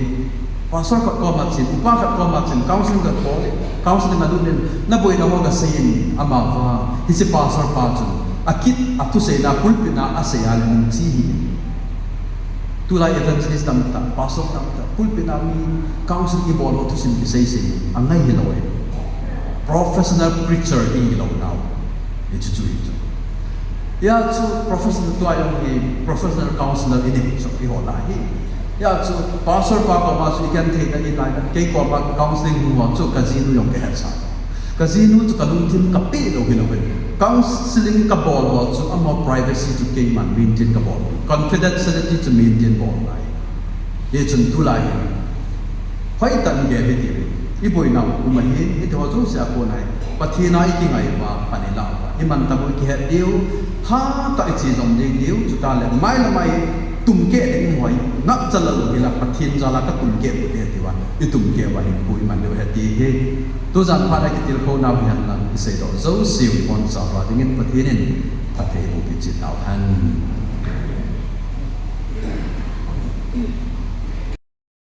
Pastor khat koma chin, upa khat koma chin, counseling kabol, counseling alut in, na boina ho kasei in, amavang, hiche pastor pa chun, akit, athuseina, pulpit na asei a le nung chi hi. Tulai evangelist tamtah, pastor tamtah, pulpit na mi counseling ibol ho thusim kisei sei, angai hilou e. Professional preacher i hilou nau. Hichu chu hi chu. Hijeh chun professional tua jong hi professional counselor i nei chu i ho lah hi. Hijeh chun pastor pa koma chu i genthei na i lai na kei koma counseling hung ho chu ka jinu jong ka hetsah. Ka jinu chu ka lungthim ka peh lou hilou in. Counseling ka bol ho chu amaho privacy chu keiman maintain ka bol. Confidentiality chu maintain bol ngai. Hichun tulai hi. Hoitah in gel hite. I boina um ahin, hiti ho jouse a kona hi. Pathen a i kingai uva, pan i lah uva. I mantam u i kihet diu, hatah a i che jom ding diu, chutah le, mai le mai, tumkeh ding hoi, ngapcha lou hila, Pathen jal a ka tumkeh u te tia, i tumkeh uva hin pu i man diu ahi ti hi. Tujan phat a kitilkhou nau hi hen lang, i seidoh jouse u i boncha uva dingin Pathen in, phatthei eiboh peh cheh tauhen.